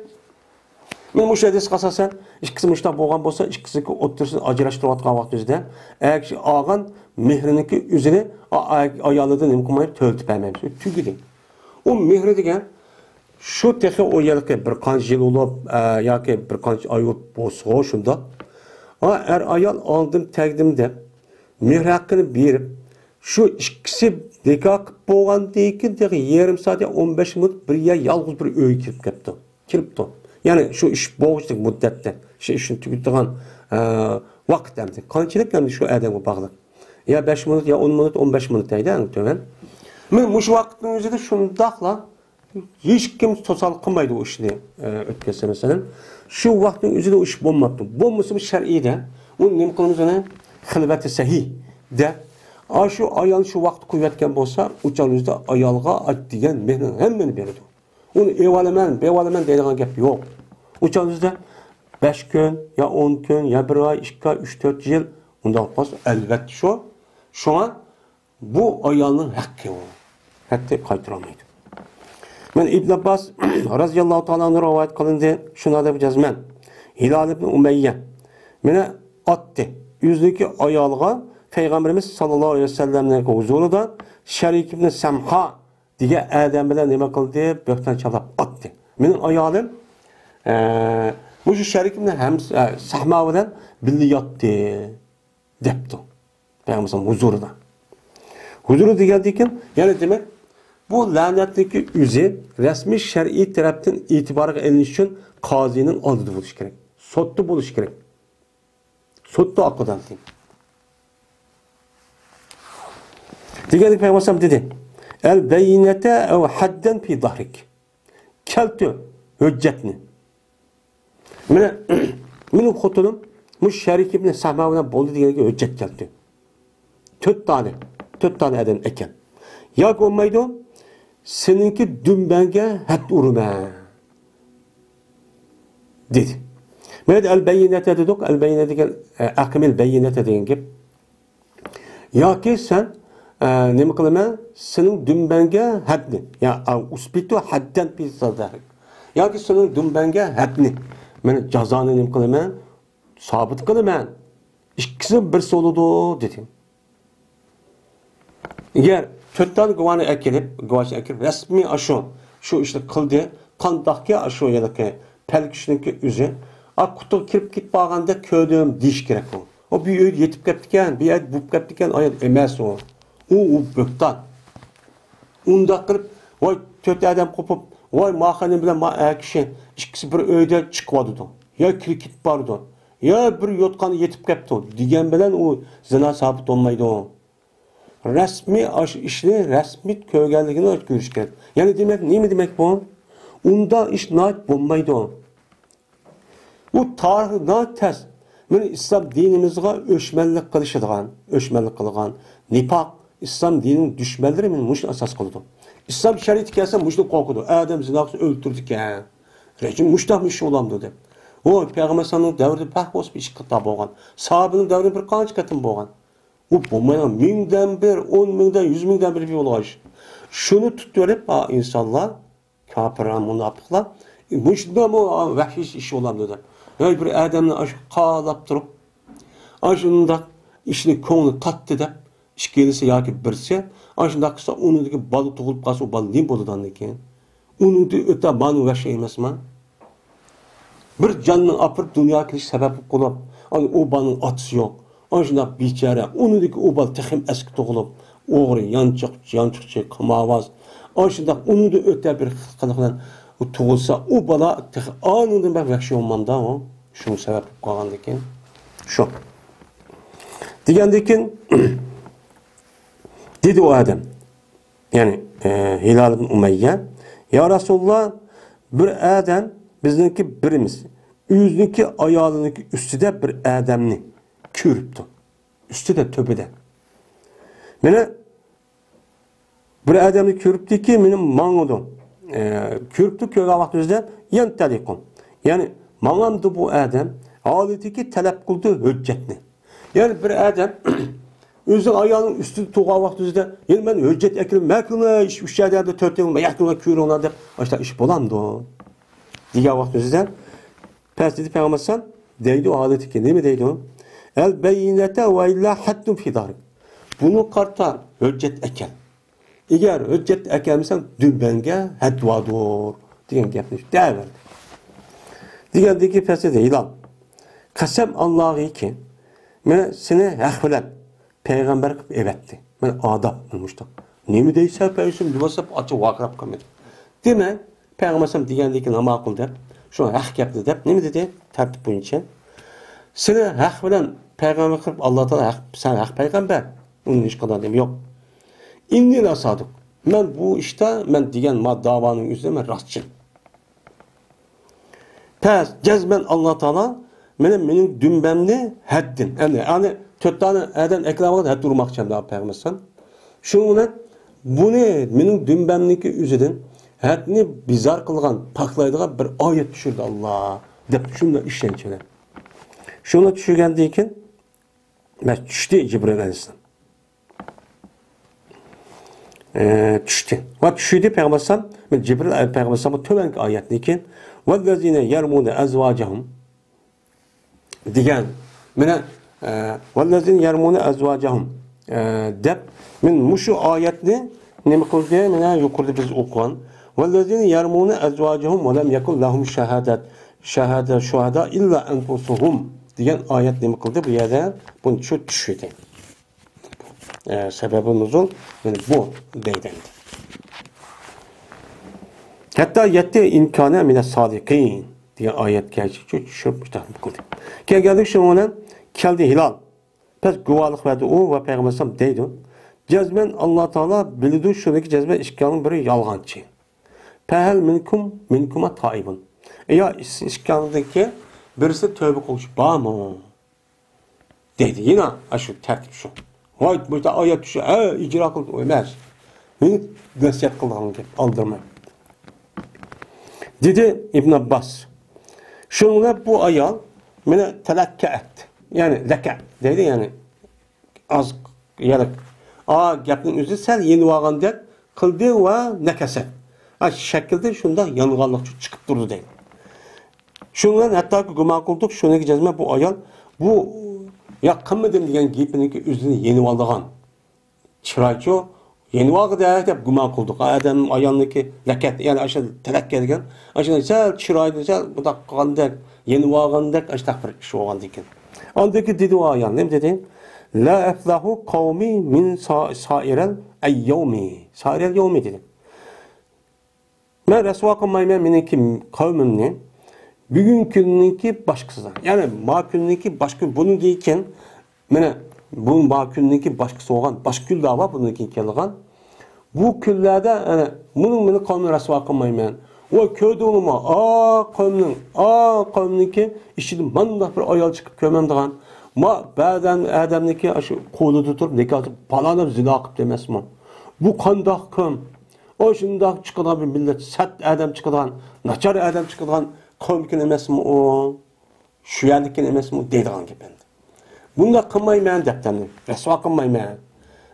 مەن مۇشۇ ھەدىسكە ئاساسەن، ئىككىسى مۇشۇنداق بولغان بولسا، ئىككىسىنىڭكى ئوتتۇرىسىنى ئاجراشتۇرۇۋاتقان ۋاقتىمىزدا، ئەگەر كىشى ئالغان مېھرىنىڭكى ئۆزىنى ئا-، ئا-، ئايالىدىن نېمە قىلمايمىز، تۆلىتىپ بەرمەيمىز. تۈگىدى. ئۇ مېھرى دېگەن، شۇ تېخى ئۇ يىلقى بىر قانچە يىل بولۇپ، ئە، ياكى بىر قانچە ئاي بولسىغۇ شۇنداق. ئا، ئەر ئايال ئالدىم تەگدىم دەپ، مېھىر ھەققىنى بېرىپ، شۇ ئىككىسى نىكاھ قىلىپ بولغاندىن كېيىن تېخى يېرىم سائەت يا ئون بەش مىنۇت، بىر يا يالغۇز بىر ئۆيگە كىرىپ كەپتۇ. كىرىپتۇ. يەنى شۇ ئىش بولغۇچىلىك مۇددەتتە، شۇ ئىشنى تۈگىتىدىغان، ئە، ۋاقىت ئەمدى. قانچىلىك ئەمدى شۇ ئادەمگە باغلىق. يا بەش مىنۇت، يا ئون مىنۇت، ئون بەش مىنۇت دەيدۇ، ئەڭ تۆۋەن. مەن مۇشۇ ۋاقىتنىڭ ئۆزىدە شۇنداقلا ھېچكىم توسالغۇ قىلمايدۇ ئۇ ئىشنى، ئە، ئۆتكەزسە مەسىلەن. شۇ ۋاقىتنىڭ ئۆزىدە ئۇ ئىش بولماپتۇ. بولمىسىمۇ شەرئىيدە ئۇنى نېمە قىلىمىز ئۇنى؟ خىلۋەتى سەھىي دە. ئاشۇ ئايال شۇ ۋاقىتتا قويۇۋەتكەن بولسا، ئۇ چاغ ئۆزىدە ئايالغا ئات دېگەن مېھرنىڭ ھەممىنى بېرىدۇ. ئۇنى ئېۋالىمەن، بېۋالىمەن دەيدىغان گەپ يوق. ئۇ چاغ ئۆزىدە بەش كۈن، يا ئون كۈن، يا بىر ئاي، ئىككى ئاي، ئۈچ، تۆت يىل، ئۇنداق بولسا، ئەلۋەتتە شۇ. شۇڭا بۇ ئايالنىڭ ھەققى ئۇ. ھەتتا قايتۇرالمايدۇ. مەن ئىبن ئابباس رازىياللاھۇ تائالا ئەنھۇ رىۋايەت قىلىندى. شۇنى دەپ جەزمەن. ھىلال ئىبن ئۇمەييە مېنى ئاتتى. ئۆزىنىڭكى ئايالىغا پەيغەمبىرىمىز ساللاللاھۇ ئەلەيھى ۋەسەللەمنىڭ ھۇزۇرىدا شەرىك ئىبن سەمھا دېگەن ئادەم بىلەن نېمە قىلدى؟ بۆھتان چاپلاپ ئاتتى. مېنىڭ ئايالىم، ئە، مۇشۇ شەرىك ئىبن ھەمز-، ئە، سەھما بىلەن بىللە ياتتى. دەپتۇ. پەيغەمبەرنىڭ ھۇزۇرىدا. ھۇزۇرى دېگەندىن كېيىن، يەنى دېمەك، بۇ لەنەتنىڭكى ئۆزى رەسمىي شەرئىي تەرەپتىن ئېتىبارغا ئېلىنىش ئۈچۈن قازىنىڭ ئالدىدا بولۇشى كېرەك. سوتتا بولۇشى كېرەك. سوتتا ئاقىدانتى. دېگەندە پەيغەمبەر دېدى: «ئەل بەينەتە ئەۋ ھەددەن پى داھرىك.» كەلتۈر ھۆججەتنى. مانا، مېنىڭ خوتۇنۇم مۇشۇ شەرىك ئىبن سەھما بىلەن بولدى دېگەنگە ھۆججەت كەلتۈر. تۆت دانە، تۆت دانە ئادەم ئەكەل. ياكى بولمايدۇ، سېنىڭكى دۈمبەڭگە ھەد ئۇرىمەن، دېدى. مانا ئەل بەينەتە دېدۇق، ئەل بەينە دېگەن، ئە، ئەقىمىل بەينەتە دېگەن گەپ. ياكى سەن، ئە، نېمە قىلىمەن؟ سېنىڭ دۈمبەڭگە ھەدنى، يا، ئە، ئۇسبىتۇ ھەددەن پى سەدەرىك. ياكى سېنىڭ دۈمبەڭگە ھەدنى، مەن جازانى نېمە قىلىمەن؟ سابىت قىلىمەن. ئىككىسى بىرسى بولىدۇ، دېدى. ئەگەر تۆت دانە گۇۋاھنى ئەكېلىپ، گۇۋاھچىنى ئەكېلىپ، رەسمىي ئاشۇ، شۇ ئىشنى قىلدى، قانداقكى ئاشۇ ھېلىقى پەلكىشنىڭكى ئۆزى، ئا، قۇتىغا كىرىپ كېتىپ بارغاندا كۆردۈم دېيىش كېرەك ئۇ. ئۇ بىر ئۆيدە يېتىپ كەپتىكەن، بىر يەردە بولۇپ كەپتىكەن، ئايال ئەمەس ئۇ. ئۇ، ئۇ بۆھتان. ئۇنداق قىلىپ، ۋاي، تۆت ئادەم قوپۇپ، ۋاي، ما خانىم بىلەن ما ئەر كىشى ئىككىسى بىر ئۆيدە چىقىۋاتىدۇ. يا كىرىپ كېتىپ بارىدۇ. يا بىر يوتقاندا يېتىپ كەپتۇ دېگەن بىلەن ئۇ زىنا سابىت بولمايدۇ. رەسمىي ئاشۇ ئىشنى رەسمىي كۆرگەنلىكىنى كۆرۈش كېرەك. يەنى دېمەك، نېمە دېمەك بۇ؟ ئۇنداق ئىش ناھايىتى بولمايدۇ. ئۇ تارىخ ناھايىتى تەس. مانا ئىسلام دىنىمىزغا ئۆچمەنلىك قىلىشىدىغان، ئۆچمەنلىك قىلغان نىپاق، ئىسلام دىنىنىڭ دۈشمەنلىرى مانا مۇشۇنى ئاساس قىلىدۇ. ئىسلام شەرىئىتى كەلسە مۇشۇنى قورقىدۇ. ئادەم زىنا قىلسا ئۆلتۈرىدىكەن. رەجىم مۇشۇنداقمۇ ئىش بولامدۇ دەپ. ئۇ پەيغەمبەر ئەلەيھىسسالامنىڭ دەۋرىدە بەك بولسا بىر ئىككى قېتىم بولغان. ساھابىنىڭ دەۋرىدە بىر قانچە قېتىم بولغان. ئۇ بولمايدىغان مىڭدىن بىر، ئون مىڭدىن، يۈز مىڭدىن بىر بولغان ئىش. شۇنى تۇتۇۋېلىپ، ئا، ئىنسانلار، كاپىرلار، مۇناپىقلار، مۇشۇنداقمۇ ۋەھشىي ئىش بولامدۇ دەپ. ھەي، بىر ئادەمنى ئاشۇ قالاپ تۇرۇپ، ئاشۇنداق ئىشنى كۆڭلى قاتتى دەپ، ئىككىلىسى ياكى بىرسى، ئاشۇنداق قىلسا، ئۇنىڭدىكى بالا تۇغۇلۇپ قالسا، ئۇ بالا نېمە بولىدۇ ئاندىن كېيىن؟ ئۇنىڭدىن ئۆتە مانا ۋەھشىي ئەمەسما؟ بىر جاننى ئاپىرىپ دۇنياغا كېلىش سەۋەب بولۇپ قالىدۇ. ئۇ بالىنىڭ ئاتىسى يوق. ئاشۇنداق بىچارە، ئۇنىڭدىكى ئۇ بالا تېخىمۇ ئەسكى تۇغۇلۇپ، ئوغرى، يانچۇق، يانچۇقچى، قىمارۋاز. ئاشۇنداق ئۇنىڭدىن ئۆتە بىر قىلىق بىلەن ئۇ تۇغۇلسا، ئۇ بالا تېخى ئانىڭدىن بەك ۋەھشىي بولمامدا ئۇ؟ شۇنىڭ سەۋەب بولۇپ قالغاندىكىن. شۇ. دېگەندىكىن، دېدى ئۇ ئادەم. يەنى، ئە، ھىلال ئىبن ئۇمەييە، يا رەسۇلاللا، بىر ئادەم بىزنىڭكى بىرىمىز ئۆزىنىڭكى ئايالىنىڭكى ئۈستىدە بىر ئادەمنى كۆرۈپتۇ. ئۈستىدە، تۆپىدە. مانا بىر ئادەمنى كۆرۈپتىكى، مېنى ماڭىدۇ. ئە، كۆرۈپتۇ، كۆرگەن ۋاقتىمىزدا يەنتەلىقۇ. يەنى ماڭامدۇ بۇ ئادەم؟ ھالىتىكى تەلەپ قىلىدۇ ھۆججەتنى. يەنى بىر ئادەم ئۆزىنىڭ ئايالىنىڭ ئۈستىدە تۇرغان ۋاقتىمىزدا، يەنى مەن ھۆججەت ئەكىلىپ، مەكىنە ئىش، ئۈچ ئادەمدە تۆت ئادەمدە ياقىنلار كۆرۈڭلار دەپ، ئاشۇنداق ئىش بولامدۇ؟ دېگەن ۋاقتىمىزدا، پەس دېدى پەيغەمبەر ئەلەيھىسسالام، دەيدۇ، ھالىتىكى نېمە دەيدۇ؟ ئەل بەينەتە ۋە ئىللا ھەددۇن فى دارىك. بۇنى قارىتا ھۆججەت ئەكەل. ئەگەر ھۆججەت ئەكەلمىسەڭ، دۈمبەڭگە ھەد باردۇر، دېگەن گەپنى دەۋەردى. دېگەندىن كېيىن پەس دېدى، ھىلال، قەسەم ئاللاغىكى، مەن سېنى ھەق بىلەن پەيغەمبەر قىلىپ ئەۋەتتى. مەن ئاداپ مۇشتاق. نېمە دەيسەن پەيغەمبەر دېمەسەم، ئاچچىق ۋارقىراپ قالمىدى. دېمەك، پەيغەمبەر ئەلەيھىسسالام دېگەندىن كېيىن ناماق قىل دەپ، شۇ ھەق گەپنى دەپ، نېمە دېدى؟ تەرتىپ بويىچە. سېنى ھەق بىلەن پەيغەمبەر قىلىپ، ئاللا تائالا ھەق، سەن ھەق پەيغەمبەر. ئۇنىڭ ھېچقانداق نېمە يوق. ئىننى لەسادىق. مەن بۇ ئىشتا، مەن دېگەن ما داۋانىڭ ئۆزىدە مەن راستچىل. پەس، جەزمەن ئاللا تائالا مېنىڭ، مېنىڭ دۈمبەمنى ھەددىن، يەنى، يەنى تۆت دانە ئادەم ئەكلەۋالغان ھەد ئۇرماقچى ئەمدى پەيغەمبەر ئەلەيھىسسالام. شۇنىڭ بىلەن بۇنى مېنىڭ دۈمبەمنىڭكى ئۆزىدىن ھەدنى بىزار قىلغان، پاكلايدىغان بىر ئايەت چۈشۈردى ئاللا، دەپ شۇنداق ئىشەنچ بىلەن. شۇنى چۈشۈرگەندىن كېيىن، بەس، چۈشتى جىبرىل ئەلەيھىسسالام. ئە، چۈشتى. ۋە چۈشتى پەيغەمبەر ئەلەيھىسسالام، جىبرىل پەيغەمبەر ئەلەيھىسسالام تۆۋەنكى ئايەتنى كېيىن، ۋەللەزىنە يەرمۇنە ئەزۋاجەھۇم دېگەن. مانا، ئە، ۋەللەزىنە يەرمۇنە ئەزۋاجەھۇم، ئە، دەپ، مەن مۇشۇ ئايەتنى نېمە قىلدى؟ مانا يۇقىرىدا بىز ئوقۇغان. ۋەللەزىنە يەرمۇنە ئەزۋاجەھۇم ۋە لەم يەكۇن لەھۇم شەھادەت، شەھادە، شۇھەدا ئىللا ئەنفۇسۇھۇم دېگەن ئايەت نېمە قىلدى بۇ يەردە؟ بۇنى چۈشۈردى. ئە، سەبەبى نۇزۇل، مانا بۇ دەيدۇ ئەمدى. ھەتتا يەتتى ئىن كانە مىنەس سادىقىن دېگەن ئايەتكە چۈشۈرۈپ مۇتەخەم قىلدى. كەلگەندىكى شۇنىڭ بىلەن كەلدى ھىلال. پەس گۇۋاھلىق بەردى ئۇ ۋە پەيغەمبەر ئەلەيھىسسالام دەيدۇ، جەزمەن ئاللا تائالا بىلىدۇ شۇنىكى جەزمەن ئىككىڭلارنىڭ بىرى يالغانچى. فەھەل مىنكۇم، مىنكۇما تائىبۇن. يا ئىككىڭلاردىكى بىرسى تەۋبە قىلغۇچى بارمۇ؟ دەيدۇ. يەنە ئاشۇ تەرتىپ شۇ. ۋاي، بۇ يەردە ئايەت چۈشۈپ، ھە، ئىجرا قىلدى، ئۇ ئەمەس. مېنى نەسىھەت قىلىدىغان گەپ، ئالدىرىماي. دېدى ئىبن ئابباس. شۇنىڭ بىلەن بۇ ئايال مانا تەلەككەئەت. يەنى لەكە دەيدۇ، يەنى ئاز، يەنى ئا گەپنىڭ ئۆزى سەل يېنىۋالغاندەك قىلدى ۋە نەكەسەت. ئا شەكىلدە شۇنداق يانغانلىقچە چىقىپ تۇرىدۇ دەيدۇ. شۇنىڭ بىلەن ھەتتاكى گۇمان قىلدۇق، شۇنىڭكى جەزمەن بۇ ئايال بۇ يا قىلمىدىم دېگەن گېپىنىڭكى ئۆزىنى يېنىۋالىدىغان چىرايچۇ، يېنىۋالغۇدەك دەپ گۇمان قىلدۇق. ئادەم ئايالنىڭكى لەكەت، يەنى ئاشۇ تەلەككە دېگەن، ئاشۇ سەل چىرايدا سەل بۇنداق قىلغاندەك، يېنىۋالغاندەك، ئاشۇنداق بىر ئىش بولغاندىكىن. ئاندىن كېيىن دېدى ئۇ ئايال، نېمە دېدى؟ لا ئەفلەھۇ قەۋمى مىن سا-، سائىرەل ئەييەۋمى. سائىرەل يەۋمى دېدى. مەن رەسۋا قىلمايمەن مېنىڭكى قەۋمىمنى بۈگۈنكى كۈننىڭكى باشقىسىدا. يەنى ما كۈننىڭكى باشقا كۈن، بۇنىڭدىن كېيىن، مانا، بۇ ما كۈننىڭكى باشقىسى بولغان، باشقا كۈنلەر بار، بۇنىڭدىن كېيىن كېلىدىغان. بۇ كۈنلەردە، ئەنە، مېنىڭ، مېنىڭ قەۋمىمنى رەسۋا قىلمايمەن. ۋە كۆردۈڭلارمۇ، ئا قەۋمنىڭ، ئا قەۋمنىڭكى ئىچىدە مانداق بىر ئايال چىقىپ كۆرمەمدىغان. ما بەزەن ئادەمنىڭكى ئاشۇ قولىدا تۇرۇپ، نىكاھ تۇتۇپ، پالانە زىنا قىلىپ دېمەسمۇ. بۇ قانداق قەۋم؟ ئاشۇنداق چىقىدىغان بىر مىللەت، سەت ئادەم چىقىدىغان، ناچار ئادەم چىقىدىغان قەۋمكىن ئەمەسمۇ ئۇ؟ شۇ يەرنىكىن ئەمەسمۇ دەيدىغان گەپ ئەمدى. بۇنداق قىلمايمەن دەپتۇ، رەسۋا قىلمايمەن.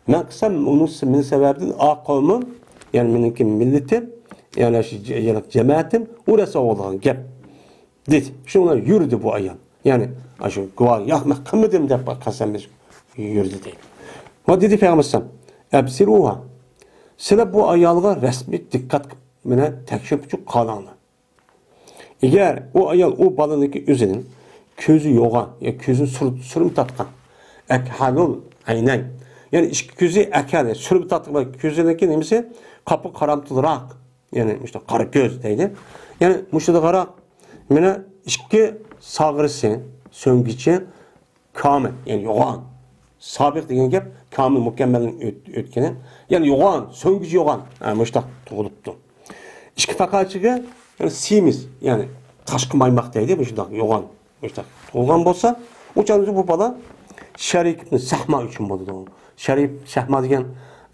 مەن قىلسام، ئۇنىڭ مېنىڭ سەۋەبىمدىن ئا قەۋمىم، يەنى مېنىڭكى مىللىتىم، يەنى شۇ جە-، يەنى جەمەتىم، ئۇ رەسۋا بولىدىغان گەپ. دېدى. شۇنىڭ بىلەن يۈردى بۇ ئايال. يەنى، ئاشۇ گۇۋاھ، ياق، مەن قىلمىدىم دەپ قەسەم ئېلىپ يۈردى دەيدۇ. ۋە دېدى پەيغەمبەر ئەلەيھىسسالام، ئەبسىرۇھا. سىلەر بۇ ئايالغا رەسمىي دىققەت قىلىپ، مانا تەكشۈرۈپ قاراڭلار. ئەگەر ئۇ ئايال ئۇ بالىنىڭكى ئۆزىنىڭ كۆزى يوغان، يا كۆزىنى سۈر-، سۈرمە تارتقان، ئەكھەلۇل ئەينەين. يەنى ئىككى كۆزى ئەكھەل، سۈرمە تارتقان، كۆزىنىڭكى نېمىسى؟ قاپا قارامتۇلراق. يەنى مۇشۇنداق قارا كۆز دەيدۇ. يەنى مۇشۇنداق قاراق، مانا ئىككى ساغرىسى، سۆڭگىچى، كامىل، يەنى يوغان. سابىق دېگەن گەپ كامىل، مۇكەممەلنىڭ ئۆت-، ئۆتكىنى. يەنى يوغان، سۆڭگىچى يوغان. ھە، مۇشۇنداق تۇغۇلۇپتۇ. ئىككى پاقاچىگە، يەنى سېمىز، يەنى تاشقى مايماق دەيدۇ، مۇشۇنداق يوغان. مۇشۇنداق تۇغۇلغان بولسا، ئۇ چاغدا بۇ بالا شەرىك ئىبنى سەھما ئۈچۈن بولىدۇ. شەرىك سەھما دېگەن،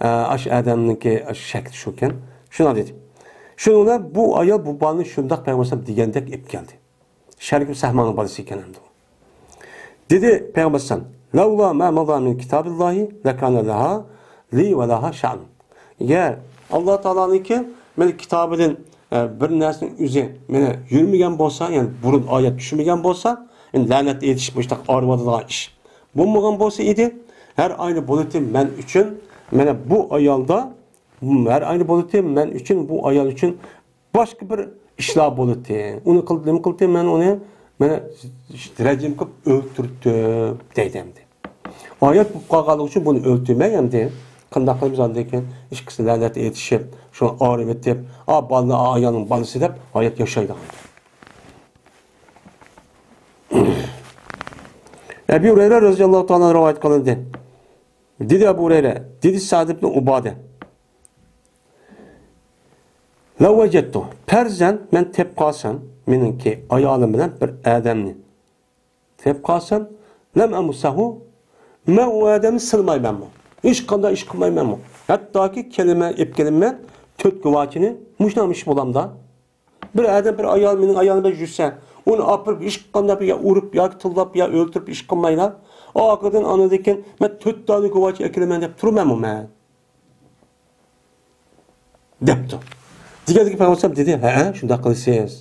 ئە، ئاشۇ ئادەمنىڭكى ئاشۇ شەكلى شۇكەن. شۇنداق دېدى. شۇنىڭ بىلەن بۇ ئايال بۇ بالىنى شۇنداق پەيغەمبەر ئەلەيھىسسالام دېگەندەك ئېلىپ كەلدى. شەرىك سەھمانىڭ بالىسى ئىكەن ئەمدى ئۇ. دېدى پەيغەمبەر ئەلەيھىسسالام، لولا ما مضا من كتاب الله لكان لها لي ولها شأن. ئەگەر ئاللا تائالانىڭكى مېنىڭ كىتابىدىن، ئە، بىر نەرسىنىڭ ئۆزى مېنى يۈرمىگەن بولسا، يەنى بۇرۇن ئايەت چۈشمىگەن بولسا، يەنى لەنەت ئېيتىش مۇشۇنداق ئاغرىۋاتىدىغان ئىش بولمىغان بولسا ئىدى، ھەر ئاينى بولىتى مەن ئۈچۈن، مانا بۇ ئايالدا، ھەر ئاينى بولىتى مەن ئۈچۈن، بۇ ئايال ئۈچۈن باشقا بىر ئىشلار بولىتى. ئۇنى قىل-، نېمە قىلىتى؟ مەن ئۇنى، مانا، رەجىم قىلىپ ئۆلتۈرتتۈم دەيدۇ ئەمدى. ئايەت بولۇپ قالغانلىقى ئۈچۈن بۇنى ئۆلتۈرمەي ئەمدى. قانداق قىلىمىز ئاندىن كېيىن؟ ئىككىسى لەنەت ئېيتىشىپ، شۇڭا ئاغرىۋېتىپ، ئا، بالىنى، ئا، ئايالنىڭ بالىسى دەپ ھايات ياشايدىغان. ئەبۇ ھۇرەيرە رەزىياللاھۇ تائالا رىۋايەت قىلىندى. دېدى ئەبۇ ھۇرەيرە، دېدى سەئد ئىبن ئۇبادە، لەۋ ۋەجەدتۇ، پەرزەن مەن تېپىپ قالسام، مېنىڭكى ئايالىم بىلەن بىر ئادەمنى تېپىپ قالسام، لەم ئەمۇسسەھۇ، مەن ئۇ ئادەمنى سىلىمايمەنمۇ؟ ھېچقانداق ئىش قىلمايمەنمۇ؟ ھەتتاكى كېلىمەن، ئېلىپ كېلىمەن تۆت گۇۋاچىنى، مۇشۇنداق ئىش بولامدا؟ بىر ئادەم، بىر ئايال مېنىڭ ئايالىم بىلەن يۈرسە، ئۇنى ئاپىرىپ، ھېچقانداق بىر يا ئۇرۇپ، ياكى تىللاپ، يا ئۆلتۈرۈپ ئىش قىلمايلا. ئاخىرىدىن ئاندىن كېيىن مەن تۆت دانە گۇۋاچى ئەكىرىمەن دەپ تۇرىمەنمۇ مەن؟ دەپتۇ. دېگەندىكىن پەيغەمبەر دېدى، ھەئە، شۇنداق قىلىسىز،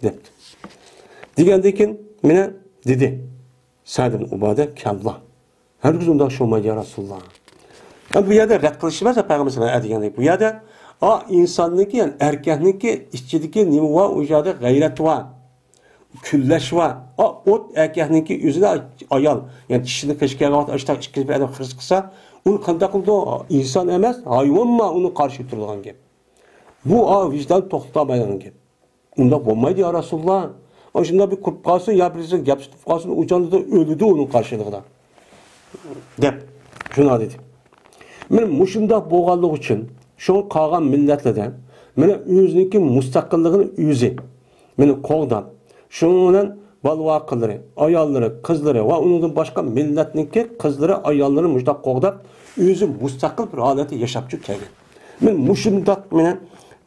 دەپتۇ. دېگەندىكىن مانا دېدى سەئد ئىبن ئۇبادە، كەللا. ھەرگىز ئۇنداق ئىش بولمايدۇ، يا رەسۇلاللا. ئەمدى بۇ يەردە رەت قىلىش ئەمەس، پەيغەمبەر ئەلەيھىسسالام دېگەندەك. بۇ يەردە، ئا، ئىنساننىڭكى، يەنى ئەركەكنىڭكى ئىچىدىكى نېمە بار، ئۇ يەردە غەيرەت بار، كۈنلەش بار. ئا، ئوت ئەركەكنىڭكى ئۆزىدە ئايال، يەنى چىشىنى قېشىپ كەلگەن ۋاقىت ئاشتاق ئىككىنچى بىر ئادەم خىرىس قىلسا، ئۇنى قانداق قىلىدۇ؟ ئىنسان ئەمەس، ھايۋانمۇ ئۇنى قارشى تۇرىدىغان گەپ. بۇ، ئا، ۋىجدان توختىتالمايدىغان گەپ. ئۇنداق بولمايدۇ، يا رەسۇلاللا. ئاشۇنداق بىر قۇرۇپ قالسۇن، يا بىرسى گەپ تۇتۇپ قالسۇن، ئۇ جاندا ئۆلىدۇ ئۇنىڭ قارشىلىقىدا، دەپ شۇنداق دېدى. مانا مۇشۇنداق بولغانلىقى ئۈچۈن شۇڭا قالغان مىللەتلەردە مانا ئۆزىنىڭكى مۇستەقىللىقىنى ئۆزى مانا قوغداپ، شۇنىڭ بىلەن بالا-ۋاقىلىرى، ئاياللىرى، قىزلىرى ۋە ئۇنىڭدىن باشقا مىللەتنىڭكى قىزلىرى، ئاياللىرى مۇشۇنداق قوغداپ، ئۆزى مۇستەقىل بىر ھالەتتە ياشاپچۇ كەلگەن. مانا مۇشۇنداق، مانا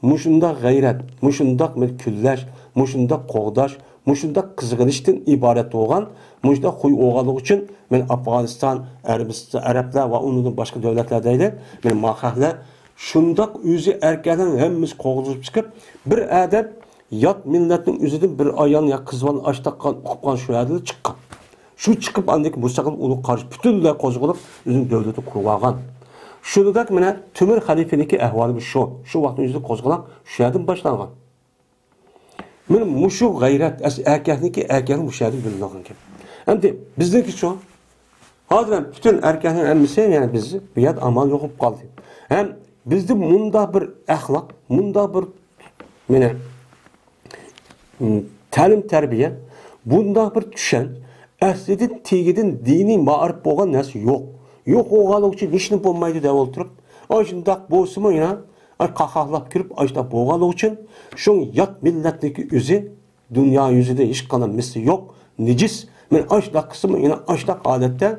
مۇشۇنداق غەيرەت، مۇشۇنداق مانا كۈنلەش، مۇشۇنداق قوغداش، مۇشۇنداق قىزغىنىشتىن ئىبارەت بولغان، مۇشۇنداق خۇي بولغانلىقى ئۈچۈن، مانا ئافغانىستان، ئەرەبىستان، ئەرەبلەر ۋە ئۇنىڭدىن باشقا دۆلەتلەر دەيلى، مانا ماخەھلەر شۇنداق ئۆزى ئەركەكلەرنىڭ ھەممىسى قوغلىشىپ چىقىپ، بىر ئادەم يات مىللەتنىڭ ئۆزىدىن بىر ئايالنى يا قىز بالىنى ئاشتاق قىلغان، ئۇقۇپ قالغان شۇ يەردىن چىققان. شۇ چىقىپ، ئاندىن كېيىن مۇستەقىل ئۇنىڭغا قارشى پۈتۈنلەي قوزغىلىپ، ئۆزىنىڭ دۆلىتىنى قۇرۇۋالغان. شۇنىڭدەك مانا تۆمۈر خەلىپىنىڭكى ئەھۋالى شۇ. شۇ ۋاقىتنىڭ ئۆزىدە قوزغىلاڭ شۇ يەردىن باشلانغان. مانا مۇشۇ غەيرەت، ئەس-، ئەركەكنىڭكى، ئەركەكنىڭ مۇشۇ يەردىن بىلىنىدىغان گەپ. ئەمدى بىزنىڭكىچۇ؟ ھازىر ھەم پۈتۈن ئەركەكنىڭ ھەممىسى، يەنى بىز بۇ يەردە ئامال يوقىلىپ قالدى. ھەم بىزدە مۇنداق بىر ئەخلاق، مۇنداق بىر، مانا، م، تەلىم-تەربىيە، بۇنداق بىر چۈشەنچە، ئەسلىدىن تېگىدىن دىنىي مائارىپ بولغان نەرسە يوق. يوق بولغانلىقى ئۈچۈن ھېچنېمە بولمايدۇ دەپ ئولتۇرۇپ، ئاشۇنداق بولسىمۇ يەنە، ئاي، قاقاقلاپ كىرىپ، ئاشۇنداق بولغانلىقى ئۈچۈن، شۇڭا يات مىللەتنىڭكى ئۆزى دۇنيا يۈزىدە ھېچقانداق مىسلى يوق، نىجىس. مانا ئاشۇنداق قىلسىمۇ يەنە ئاشۇنداق ھالەتتە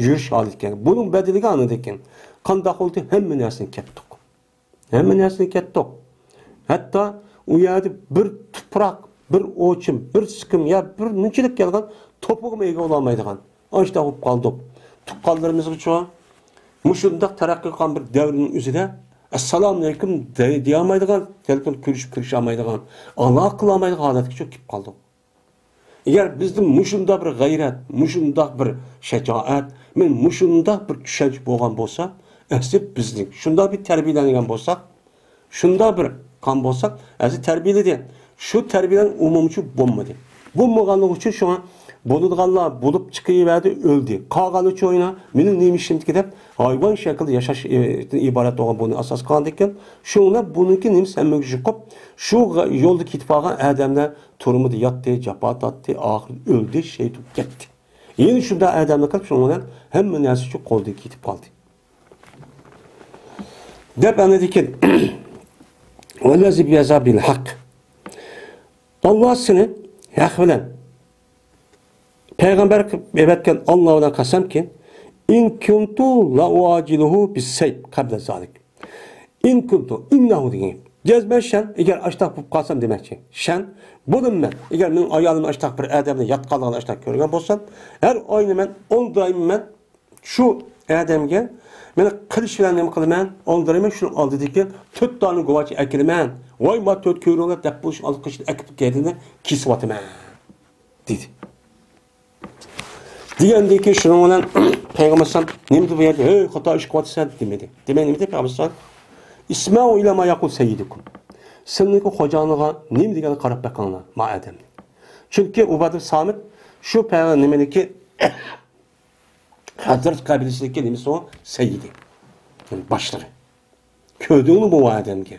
يۈرۈش ھالىتى كەلگەن. بۇنىڭ بەدىلىگە ئاندىن كېيىن قانداق بولدى؟ ھەممە نەرسىدىن كەتتۇق. ھەممە نەرسىدىن كەتتۇق. ھەتتا ئۇ يەردە بىر تۇپراق، بىر ئوچۇم، بىر سىكىم يا بىر مۇنچىلىك كەلگەن توپىغىمۇ ئىگە بولالمايدىغان، ئاشۇنداق بولۇپ قالدۇق. تۇغقانلىرىمىزغىچۇ مۇشۇنداق تەرەققىي قىلغان بىر دەۋرنىڭ ئۆزىدە ئەسسالامۇئەلەيكۇم دەي-، دېيەلمەيدىغان، تېلېفون كۆرۈشۈپ كۆرۈشەلمەيدىغان، ئالاقە قىلالمايدىغان ھالەتكىچۇ كېلىپ قالدۇق. ئەگەر بىزدە مۇشۇنداق بىر غەيرەت، مۇشۇنداق بىر شاجائەت، مۇشۇنداق بىر چۈشەنچە بولغان بولسا، ئەسلى بىزنىڭ شۇنداق بىر تەربىيەلەنگەن بولساق، شۇنداق بىر قان بولساق، ئەسلى تەربىيەلىدى. شۇ تەربىيەلەرنىڭ ئومۇمىچۇ بولمىدى. بولمىغانلىقى ئۈچۈن شۇڭا بولىدىغانلار بولۇپ چىقىۋەردى، ئۆلدى. قالغانلىرىچۇ يەنە مېنىڭ نېمە ئىشىمدىكى دەپ ھايۋان شەكلىدە ياشاش، ئى، ئىبارەت بولغان بۇنى ئاساس قىلغاندىكىن، شۇڭا بۇنىڭكى نېمىسى ھەممىگە يۇقۇپ، شۇ غا-، يولدا كېتىپ قالغان ئادەملەر تۈرمىدە ياتتى، جاپا تارتتى، ئاخىرى ئۆلدى، شېھىت بولۇپ كەتتى. يەنە شۇنداق ئادەملەر كېلىپ، شۇنىڭ بىلەن ھەممە نەرسە شۇ قولدىن كېتىپ قالدى. دەپ ئاندىن كېيىن، ۋەللەزى بىيەزا بىل ھەق. ئاللا سېنى ھەق بىلەن پەيغەمبەر قىلىپ ئەۋەتكەن ئاللا بىلەن قەسەمكى، «إن كنت لأعاجله بالسيف قبل ذلك.» «إن كنت»، «إنه» دېگەن گەپ. جەزمەن شەن، ئەگەر ئاشتاق بولۇپ قالسام دېمەكچى. شەن، بولىمەن. ئەگەر مېنىڭ ئايالىم ئاشتاق بىر ئادەمنى ياتقانلىقىنى ئاشتاق كۆرگەن بولسام، ھەر ئاينى مەن ئون دىرھەمنى مەن شۇ ئادەمگە مېنى قىلىش بىلەن نېمە قىلىمەن؟ ئون دىرھەمنى شۇنىڭ ئالدىدىكى تۆت دانە گۇۋاچى ئەكىلىمەن. «ۋاي، ما تۆت كۆرۈڭلار» دەپ بولۇش ئالقىشىنى ئەكىپ كەينىدىن كېسىۋاتىمەن، دېدى. دېگەندىن كېيىن شۇنىڭ بىلەن پەيغەمبەر ئەلەيھىسسالام نېمىدى بۇ يەردە؟ «ھەي، خاتا ئىش قىلىۋاتىسەن» دېمىدى. دېمەي نېمىدى پەيغەمبەر ئەلەيھىسسالام؟ «اسمعوا إلى ما يقول سيدكم.» سىلىنىڭكى خوجاڭلارغا نېمە دېگەننى قاراپ بېقىڭلار، ما ئادەمنى. چۈنكى ئۇبادە سامىت شۇ پەيغەمبەر نېمىنىكى، ھەزرەت قەبىلىسىدىكى نېمىسى ئۇ؟ سەييىدى. يەنى باشلىقى. «كۆردۈڭمۇ بۇ ئادەمگە؟»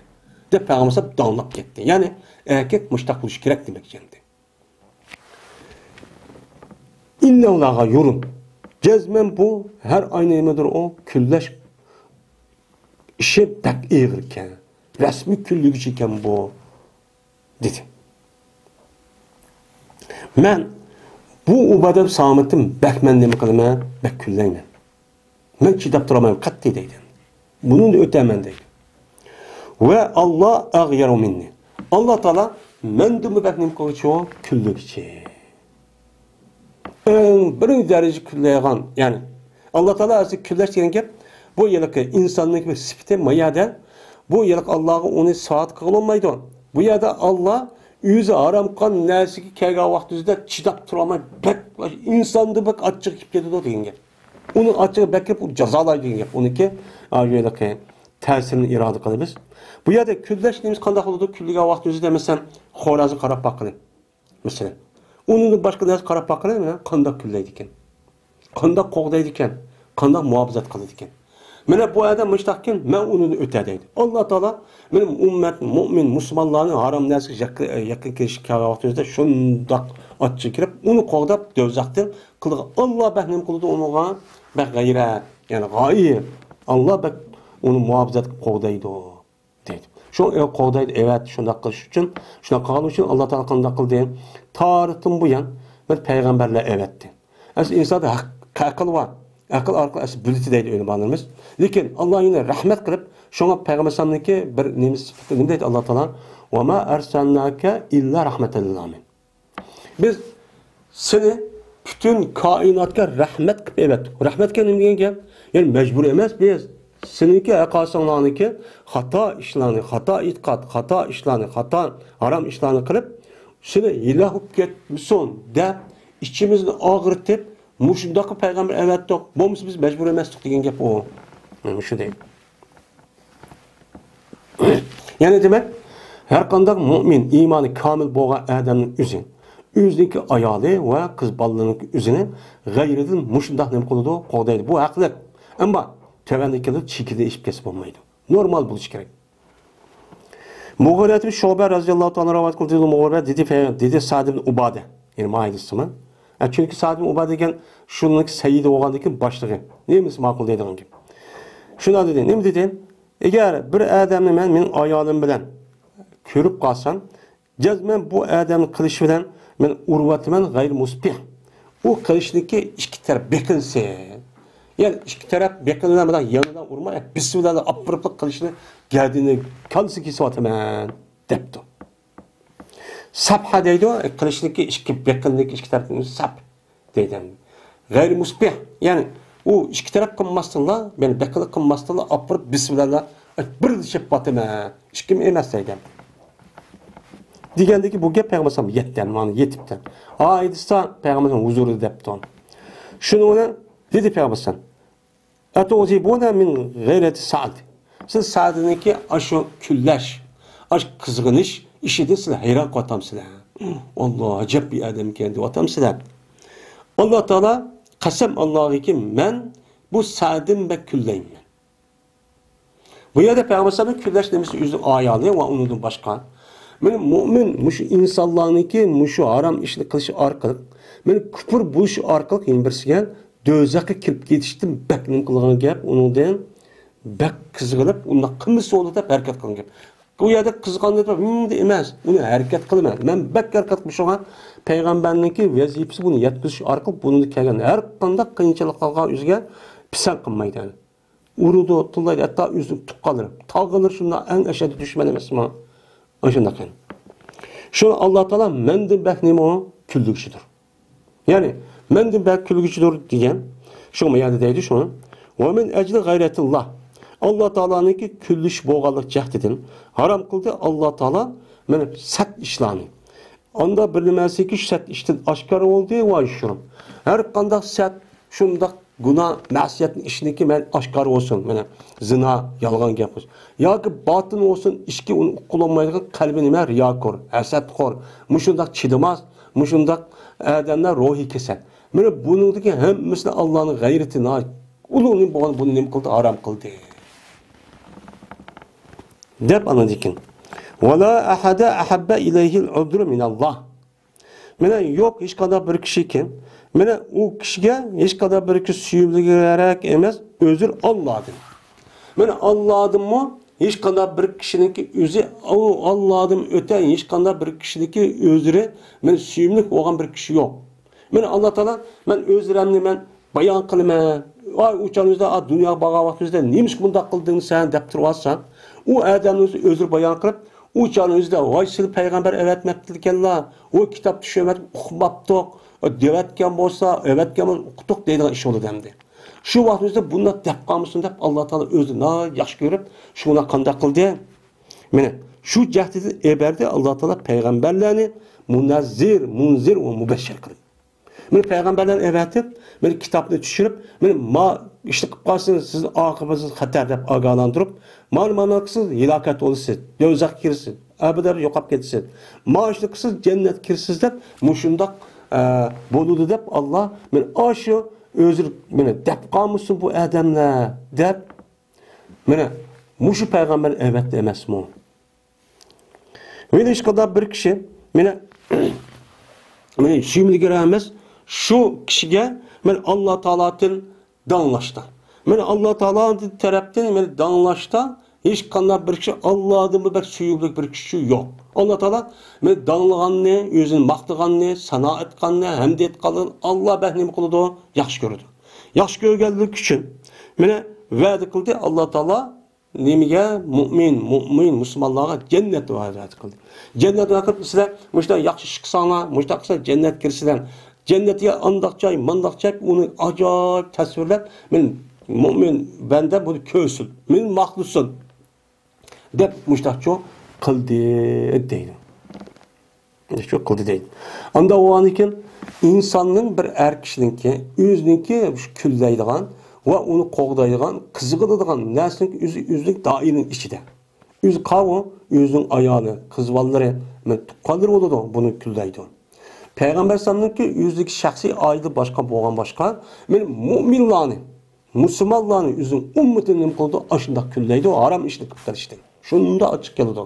دەپ پەيغەمبەر ئەلەيھىسسالام داڭلاپ كەتتى. يەنى ئەركەك مۇشتاق بولۇشى كېرەك دېمەكچى ئەمدى. «إنه لغيور.» جەزمەن بۇ ھەر ئاينى نېمىدۇر ئۇ؟ كۈنلەش ئىشى بەك ئېغىركەن. رەسمىي كۈنلىگۈچى ئىكەن بۇ، دېدى. مەن بۇ ئۇبادە سامىتتىن بەك مەن نېمە قىلىمەن؟ بەك كۈنلەيمەن. مەن چىداپ تۇرالمايمەن قەتئىي دەيدۇ. بۇنى ئۆتەمەن دەيدۇ. ۋە ئاللا ئەغيەرۇ مىننى. ئاللا تائالا مەندىنمۇ بەك نېمە قىلغۇچى ئۇ؟ كۈنلىگۈچى. ئەڭ بىرىنچى دەرىجە كۈنلەيدىغان، يەنى ئاللا تائالا ئەسلى كۈنلەش دېگەن گەپ، بۇ ھېلىقى ئىنساننىڭ بىر سۈپىتى، ما يەردە بۇ ھېلىقى ئاللاغا ئۇنى ساۋات قىلغىلى بولمايدۇ. بۇ يەردە ئاللا ئۆزى ھارام قىلغان نەرسىگە كەلگەن ۋاقتىمىزدا چىداپ تۇرالماي، بەك ئىنساندا بەك ئاچچىقى كېلىپ كېتىدۇ دېگەن گەپ. ئۇنىڭ ئاچچىقى بەك كېلىپ، ئۇ جازالايدۇ دېگەن گەپ. ئۇنىڭكى، ئا، ھېلىقى تەسىرىنى ئىرادە قىلىمىز. بۇ يەردە كۈنلەش نېمىسى قانداق بولىدۇ؟ كۈنلىگەن ۋاقتىمىزدا، مەسىلەن، خورازنى قاراپ باققىلى. مەسىلەن، ئۇنىڭدىن باشقا نەرسە قاراپ باققىلى، مانا قانداق كۈنلەيدىكەن، قانداق قوغدايدىكەن، قانداق مۇھاپىزەت قىلىدىكەن. مانا بۇ ئادەم مۇشۇنداقكەن، مەن ئۇنى ئۆتە دەيدۇ. ئاللا تائالا مېنىڭ ئۈممەت مۇئمىن مۇسۇلمانلارنى ھارام نەرسىگە يېقىن، يېقىن كېلىشكە كەلگەن ۋاقتىمىزدا شۇنداق ئاچچىقى كىرىپ، ئۇنى قوغداپ دوزاختىن قىلىدىغان. ئاللا بەك نېمە قىلىدۇ ئۇنىڭغا؟ بەك غەيرەت، يەنى غايىب. ئاللا بەك ئۇنى مۇھاپىزەت قىلىپ قوغدايدۇ. دەيدۇ. شۇ قوغدايدۇ، ئەۋەتتى، شۇنداق قىلىش ئۈچۈن، شۇنداق قىلغان ئۈچۈن ئاللا تائالا قانداق قىلدى؟ تارىختىن بۇيان بىر پەيغەمبەرلەر ئەۋەتتى. ئەسلى ئىنساندا ھەق-، ئەقىل بار. ئەقىل ئارقىلىق ئەسلى بىلدى دەيدۇ ئۆلىمالىرىمىز. لېكىن ئاللا يەنە رەھمەت قىلىپ، شۇڭا پەيغەمبەر ئەلەيھىسسالامنىڭكى بىر نېمىسى سۈپىتىدە نېمە دەيدۇ ئاللا تائالا؟ «ۋەما ئەرسەلناكە ئىللا رەھمەتەن لىل ئالەمىن.» بىز سېنى پۈتۈن كائىناتقا رەھمەت قىلىپ ئەۋەتتۇق. رەھمەتكە نېمە دېگەن گەپ؟ يەنى مەجبۇر ئەمەس بىز. سېنىڭكى ھەققاسىڭلارنىڭكى خاتا ئىشلارنى، خاتا ئېتىقاد، خاتا ئىشلارنى، خاتا ھارام ئىشلارنى قىلىپ، سېنى ھىلاك بولۇپ كەتمىسۇن دەپ، ئىچىمىزنى ئاغرىتىپ، مۇشۇنداق پەيغەمبەر ئەۋەتتۇق. بولمىسا بىز مەجبۇر ئەمەستۇق دېگەن گەپ ئۇ. مانا شۇ دەيدۇ. يەنى دېمەك، ھەرقانداق مۇئمىن، ئىمانى كامىل بولغان ئادەمنىڭ ئۆزى، ئۆزىنىڭكى ئايالى ۋە قىز بالىلىرىنىڭكى ئۆزىنى غەيرىدىن مۇشۇنداق نېمە قىلىدۇ، قوغدايدۇ. بۇ ھەقلىق. ئەمما تۆۋەندىكىدەك چېكىدىن ئېشىپ كەتسە بولمايدۇ. نورمال بولۇشى كېرەك. مۇغىرەت ئىبن شۇبە رەزىياللاھۇ تائالا رىۋايەت قىلدى، مۇغىرە دېدى، دېدى سەئد ئىبن ئۇبادە، يەنى ماھىدىسىمۇ. ئە، چۈنكى سەئد ئىبن ئۇبادە دېگەن شۇنىڭكى سەييىدى بولغاندىكىن باشلىقى. نېمىسى ماقۇل دەيدىغان گەپ. شۇنداق دېدى. نېمە دېدى؟ ئەگەر بىر ئادەمنى مەن مېنىڭ ئايالىم بىلەن كۆرۈپ قالسام، جەزمەن بۇ ئادەمنىڭ قىلىشى بىلەن مەن ئۇرۇۋاتىمەن غەيرى مۇسپىھ. ئۇ قىلىشنىكى ئىككى تەرەپ بېقىنسا. يەنى ئىككى تەرەپ بېقىنىدىن بۇنداق يېنىدىن ئۇرماي، بىسمىللا ئاپىرىپلا قىلىشنى گەدىنى، كاللىسىنى كېسىۋاتىمەن، دەپتۇ. سەپھە دەيدۇ، قىلىشنىكى ئىككى بېقىنىدىكى ئىككى تەرەپنى سەپ دەيدۇ. غەيرى مۇسپىھ، يەنى ئۇ ئىككى تەرەپ قىلماستىنلا، يەنى بېقىنى قىلماستىنلا ئاپىرىپ بىسمىللا بىرلا چېپىۋاتىمەن، ئىككىمۇ ئەمەس دەيدۇ. دېگەندىكى بۇ گەپ پەيغەمبەر ئەلەيھىسسالام يەتتى، مانا يېتىپتۇ. ھا، ئېيتسا پەيغەمبەرنىڭ ھۇزۇرىدا دەپتۇ. شۇنىڭ بىلەن دېدى پەيغەمبەر ئەلەيھىسسالام، «ئەتۇغزىبۇنە مىن غەيرەتى سەئد.» سىز سەئدنىڭكى ئاشۇ كۈنلەش، ئاشۇ قىزغىنىش ئىشىدىن سىلەر ھەيران قېلىۋاتامسىلەر؟ ئاللا، ئەجەب بىر ئادەمكەن دەۋاتامسىلەر؟ ئاللا تائالا، قەسەم ئاللاغىكى، مەن بۇ سەئدنى بەك كۈنلەيمەن. بۇ يەردە پەيغەمبەر ئەلەيھىسسالامنىڭ كۈنلەش نېمىسى ئۆزىنىڭ ئايالى ۋە ئۇنىڭدىن باشقا. مانا مۇئمىن مۇشۇ ئىنسانلارنىڭكى مۇشۇ ھارام ئىشنى قىلىشى ئارقىلىق، مانا كۇپۇر بولۇشى ئارقىلىق يەنە بىرسىگە دوزاخقا كىرىپ كېتىشتىن بەك نېمە قىلغان گەپ، ئۇنىڭدىن بەك قىزغىنىپ، ئۇنداق قىلمىسا بولىدۇ دەپ ھەرىكەت قىلغان گەپ. ئۇ يەردە قىزغىنىپ مۇنداق ئەمەس، ئۇنى ھەرىكەت قىلىمەن. مەن بەك ھەرىكەت قىلىپ، شۇڭا پەيغەمبەرنىڭكى ۋەزىپىسى بۇنى يەتكۈزۈش ئارقىلىق بۇنىڭدا كەلگەن ھەر قانداق قىيىنچىلىقلارغا ئۆزىگە پىسەنت قىلمايدۇ. ئۇرىدۇ، تىللايدۇ، ھەتتا ئۆزىنىڭ تۇغقانلىرى، تاغىلىرى شۇنداق ئەڭ ئەشەددىي دۈشمەن ئەمەسمۇ؟ ئاشۇنداق يەنى. شۇڭا ئاللا تائالا مەندىن بەك نېمە ئۇ؟ كۈلگۈچىدۇر. يەنى، مەندىن بەك كۈلگۈچىدۇر دېگەن. شۇ ما يەردە دەيدۇ شۇنى. ۋە مىن ئەجلى غەيرەتىللا. ئاللا تائالانىڭكى كۈلۈش بولغانلىق جەھىتىدىن ھارام قىلدى ئاللا تائالا مانا سەت ئىشلارنى. ئاندا بىر نېمەسىكى شۇ سەت ئىشتىن ئاشكارا بولدى، ۋاي شۇرۇم. ھەر قانداق سەت شۇنداق گۇناھ، مەسىيەتنىڭ ئىشىنىكى مەن ئاشكارا بولسۇن. مانا زىنا، يالغان گەپ قىلىش. ياكى باتىن بولسۇن، ئىچكى ئۇنى ئۇققۇلانمايدىغان قەلبى نېمە؟ رىياكور، ھەسەتخور. مۇشۇنداق چىدىماس، مۇشۇنداق ئادەملەر روھىي كېسەل. مانا بۇنىڭدىكى ھەممىسىنى ئاللانىڭ غەيرىتى ناھايىتى ئۇلۇغ نېمە بولغان، بۇنى نېمە قىلدى؟ ھارام قىلدى. دەپ ئاندىن كېيىن. ۋەلا ئەھەدە ئەھەببە ئىلەيھىل ئۇزرۇ مىنەللا. مانا يوق ھېچقانداق بىر كىشىكى، مانا ئۇ كىشىگە ھېچقانداق بىر كىشى سۆيۈملۈكرەك ئەمەس، ئۆزر ئاللادىن. مانا ئاللادىنمۇ ھېچقانداق بىر كىشىنىڭكى ئۆزى، ئۇ ئاللادىن ئۆتە ھېچقانداق بىر كىشىنىڭكى ئۆزرى مانا سۆيۈملۈك بولغان بىر كىشى يوق. مانا ئاللا تائالا، مەن ئۆزرەمنى مەن بايان قىلىمەن. ۋاي، ئۇ چاغنىڭىزدا، ئا، دۇنياغا بارغان ۋاقتىڭىزدا نېمىشقا بۇنداق قىلدىڭ سەن دەپ تۇرۇۋاتسا، ئۇ ئادەمنىڭ ئۆزى ئۆزرە بايان قىلىپ، ئۇ چاغنىڭىزدا، ۋاي، سىلى پەيغەمبەر ئەۋەتمەپتىكەنلا، ئۇ كىتاب چۈشۈرمەپتۇ، ئۇقماپتۇق، دەۋەتكەن بولسا، ئەۋەتكەن بولسا ئۇقتۇق دەيدىغان ئىش بولىدۇ ئەمدى. شۇ ۋاقتىمىزدا بۇنداق دەپ قالمىسۇن دەپ ئاللا تائالا ئۆزى ناھايىتى ياخشى كۆرۈپ، شۇنى قانداق قىلدى؟ مانا شۇ جەھەتتىن ئەۋەتتى ئاللا تائالا پەيغەمبەرلەرنى مۇنەززىر، مۇنزىر ۋە مۇبەششىر قىلىپ. مانا پەيغەمبەرلەرنى ئەۋەتىپ، مانا كىتابنى چۈشۈرۈپ، مانا ما ئىشنى قىلىپ قالسىڭىز، سىزنىڭ ئاقىۋىتىڭىز خەتەر دەپ ئاگاھلاندۇرۇپ، مانا، مانا قىلسىڭىز ھالاكەت بولىسىز، دوزاخقا كىرىسىز، ئەبەدەن يوقاپ كېتىسىز. ما ئىشنى قىلسىڭىز جەننەتكە كىرىسىز دەپ، مۇشۇنداق، ئە، بولىدۇ دەپ ئاللا، مانا ئاشۇ ئۆزى، مانا دەپ قالمىسۇن بۇ ئادەملەر دەپ، مانا مۇشۇ پەيغەمبەر ئەۋەتتى ئەمەسمۇ؟ مانا ھېچقانداق بىر كىشى، مانا، مانا سۆيۈملۈكرەك ئەمەس، شۇ كىشىگە مانا ئاللا تائالادىن داڭلاشتا، مانا ئاللا تائالا تەرەپتىن مانا داڭلاشتا ھېچقانداق بىر كىشى ئاللادىنمۇ بەك سۆيۈملۈك بىر كىشى يوق. ئاللا تائالا مانا داڭلىغاننى، ئۆزىنى ماختىغاننى، سانا ئېيتقاننى، ھەمد ئېيتقاننى ئاللا بەك نېمە قىلىدۇ؟ ياخشى كۆرىدۇ. ياخشى كۆرگەنلىكى ئۈچۈن مانا ۋەدە قىلدى ئاللا تائالا. نېمىگە؟ مۇئمىن، مۇئمىن مۇسۇلمانلارغا جەننەت ۋەدە قىلدى. جەننەت ۋەدە قىلىپ، سىلەر مۇشۇنداق ياخشى ئىش قىلساڭلار، مۇشۇنداق قىلسا جەننەتكە كىرىسىلەر. جەننەت يا ئانداق جاي، مانداق جاي، ئۇنى ئاجايىپ تەسۋىرلەپ، مەن مۇئمىن بەندە بۇنى كۆرسۇن، مېنى ماختىسۇن دەپ مۇشۇنداقچۇ قىلدى دەيدۇ. شۇ قىلدى دەيدۇ. ئاندا بولغاندىكىن ئىنساننىڭ بىر ئەر كىشىنىڭكى ئۆزىنىڭكى شۇ كۈنلەيدىغان ۋە ئۇنى قوغدايدىغان، قىزغىنىدىغان نەرسىنىڭ ئۆزى، ئۆزىنىڭ دائىرىنىڭ ئىچىدە. ئۆزى قاۋۇ، ئۆزىنىڭ ئايالى، قىز بالىلىرى، مەن تۇغقانلىرى بولىدۇ، بۇنى كۈنلەيدۇ. پەيغەمبەر ئەلەيھىسسالامنىڭكى ئۆزىدىكى شەخسىي ئائىلىدە باشقا بولغان باشقا، مەن مۇئمىنلارنى، مۇسۇلمانلارنى ئۆزىنىڭ ئۈممىتىنى نېمە قىلىدۇ؟ ئاشۇنداق كۈنلەيدۇ، ھارام ئىشنى قىلىپ قېلىشتىن. شۇنداق ئاچچىق كېلىدۇ.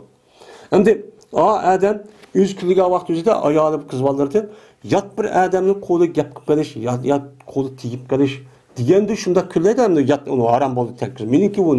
ئەمدى ئا ئادەم ئۆزى كۈنلىگەن ۋاقتى ئۆزىدە ئايالى، قىز بالىلىرىدىن يات بىر ئادەمنىڭ قولىغا گەپ قىلىپ قېلىش، يات، يات قولىغا تېگىپ قېلىش دېگەندە شۇنداق كۈنلەيدۇ، ئەمدى يات ئۇنى ھارام بولدى تەككۈز. مېنىڭكى بۇ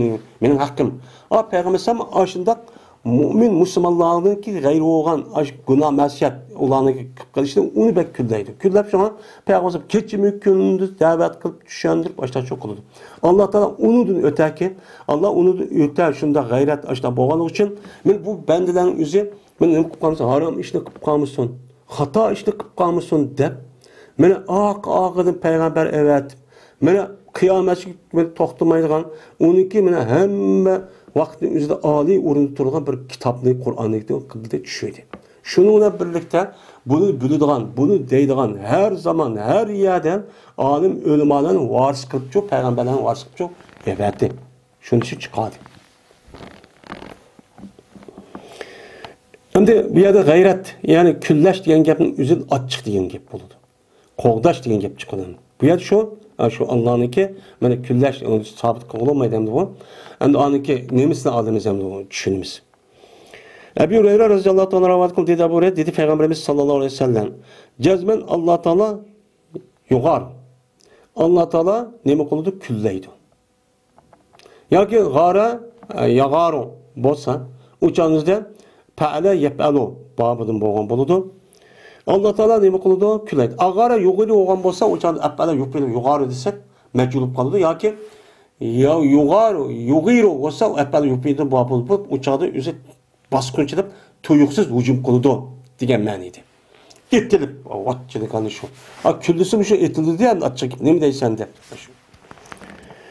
مېنىڭ ھەققىم. ئا پەيغەمبەر ئەلەيھىسسالام ئاشۇنداق مۇئمىن مۇسۇلمانلارنىڭكى غەيرى بولغان ئاش گۇناھ مەسىيەت ئۇلارنىڭكى قىلىپ قېلىشىنى ئۇنى بەك كۈنلەيدۇ. كۈنلەپ شۇڭا پەيغەمبەر كېچىمۇ كۈندۈز دەۋەت قىلىپ چۈشەندۈرۈپ ئاشۇنداق قىلىدۇ. ئاللا تائالا ئۇنىڭدىن ئۆتەركى، ئاللا ئۇنىڭدىن ئۆتە شۇنداق غەيرەت ئاشۇنداق بولغانلىقى ئۈچۈن مەن بۇ بەندىلەرنىڭ ئۆزى مەن نېمە قىلىپ قالمىسۇن، ھارام ئىشنى قىلىپ قالمىسۇن، خاتا ئىشنى قىلىپ قالمىسۇن دەپ مانا ئارقا ئارقىدىن پەيغەمبەر ئەۋەتىپ، مانا قىيامەتكىچە مانا توختىمايدىغان، ئۇنىڭكى مانا ھەممە ۋاقىتنىڭ ئۆزىدە ئالىي ئورۇندا تۇرىدىغان بىر كىتابنى، قۇرئاننى قىلدى چۈشۈردى. شۇنىڭ بىلەن بىرلىكتە بۇنى بىلىدىغان، بۇنى دەيدىغان ھەر زامان، ھەر يەردە ئالىم ئۆلىمالارنى ۋارىس قىلىپچۇ، پەيغەمبەرلەرنى ۋارىس قىلىپچۇ ئەۋەتتى. شۇنىسى چىقاردى. ئەمدى بۇ يەردە غەيرەت، يەنى كۈنلەش دېگەن گەپنىڭ ئۆزى ئاچچىق دېگەن گەپ بولىدۇ. قوغداش دېگەن گەپ چىقىدۇ. بۇ يەردە شۇ، ھە، شۇ ئاللانىڭكى، مانا كۈنلەش، ئۇنى سابىت قىلغىلى بولمايدۇ ئەمدى بۇ. ئەمدى ئانىڭكى نېمىسىنى ئالىمىز ئەمدى بۇ چۈشىنىمىز. ئەبۇ ھۇرەيرە رازىياللاھۇ تائالا رىۋايەت قىلدى، دېدى، ئەبۇ ھۇرەيرە دېدى، پەيغەمبىرىمىز ساللاللاھۇ ئەلەيھى ۋەسەللەم، جەزمەن ئاللا تائالا يۇغار. ئاللا تائالا نېمە قىلىدۇ؟ كۈنلەيدۇ. ياكى غارە، ئە، ياغارۇ بولسا، ئۇ چاغىمىزدا پەئەلە يەپئەلۇ بابىدىن بولغان بولىدۇ. ئاللا تائالا نېمە قىلىدۇ؟ كۈنلەيدۇ. ئاغارە يۇغىرۇ بولغان بولسا، ئۇ چاغدا ئەپئەلە يۇغىرۇ، يۇغارۇ دېسەك، مەجھۇل بولۇپ قالىدۇ ياكى يا يۇغارۇ، يۇغىرۇ بولسا ئەپئەل يۇفىدۇ باب بولۇپ، ئۇ چاغدا ئۆزى باسقۇنچىلىق تۇيۇقسىز ھۇجۇم قىلىدۇ دېگەن مەنىدە. ئېتىلىپ، ۋاچچىلىك ئەنە شۇ. ئا، كۈللىسىمۇ شۇ ئېتىلدى دېگەن ئاچچىق گەپ، نېمە دەيسەن دەپ.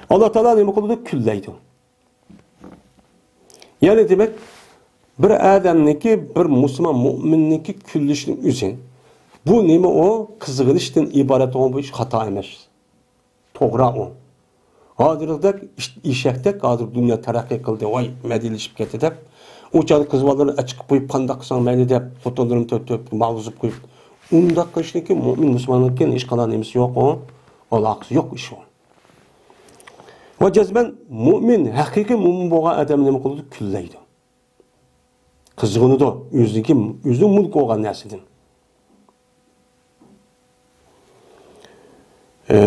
ئاللا تائالا نېمە قىلىدۇ؟ كۈللەيدۇ. يەنى دېمەك، بىر ئادەمنىڭكى، بىر مۇسۇلمان مۇئمىننىڭكى كۈللىشىنىڭ ئۆزى، بۇ نېمە ئۇ؟ قىزغىنىشتىن ئىبارەت بولغان بۇ ئىش خاتا ئەمەس. توغرا ئۇ. ھازىرقىدەك ئىش-، ئېشەكتەك ھازىر دۇنيا تەرەققىي قىلدى، ۋاي، مەدەنىيلىشىپ كەتتى دەپ، ئۇ چاغدا قىز بالىلارنى ئەچىقىپ قويۇپ، قانداق قىلساڭ مەيلى دەپ، خوتۇنلىرىنى تۆ-، تۆ-، ماغزىپ قويۇپ، ئۇنداق قىلىشنىڭكى مۇئمىن مۇسۇلماننىڭكى ھېچقانداق نېمىسى يوق ئۇ، ئالاقىسى يوق ئىش ئۇ. ۋە جەزمەن مۇئمىن، ھەقىقىي مۇئمىن بولغان ئادەم نېمە قىلىدۇ؟ كۈللەيدۇ. قىزغىنىدۇ. ئۆزىنىڭكى، ئۆزىنىڭ مۈلكى بولغان نەرسىدىن. ئە،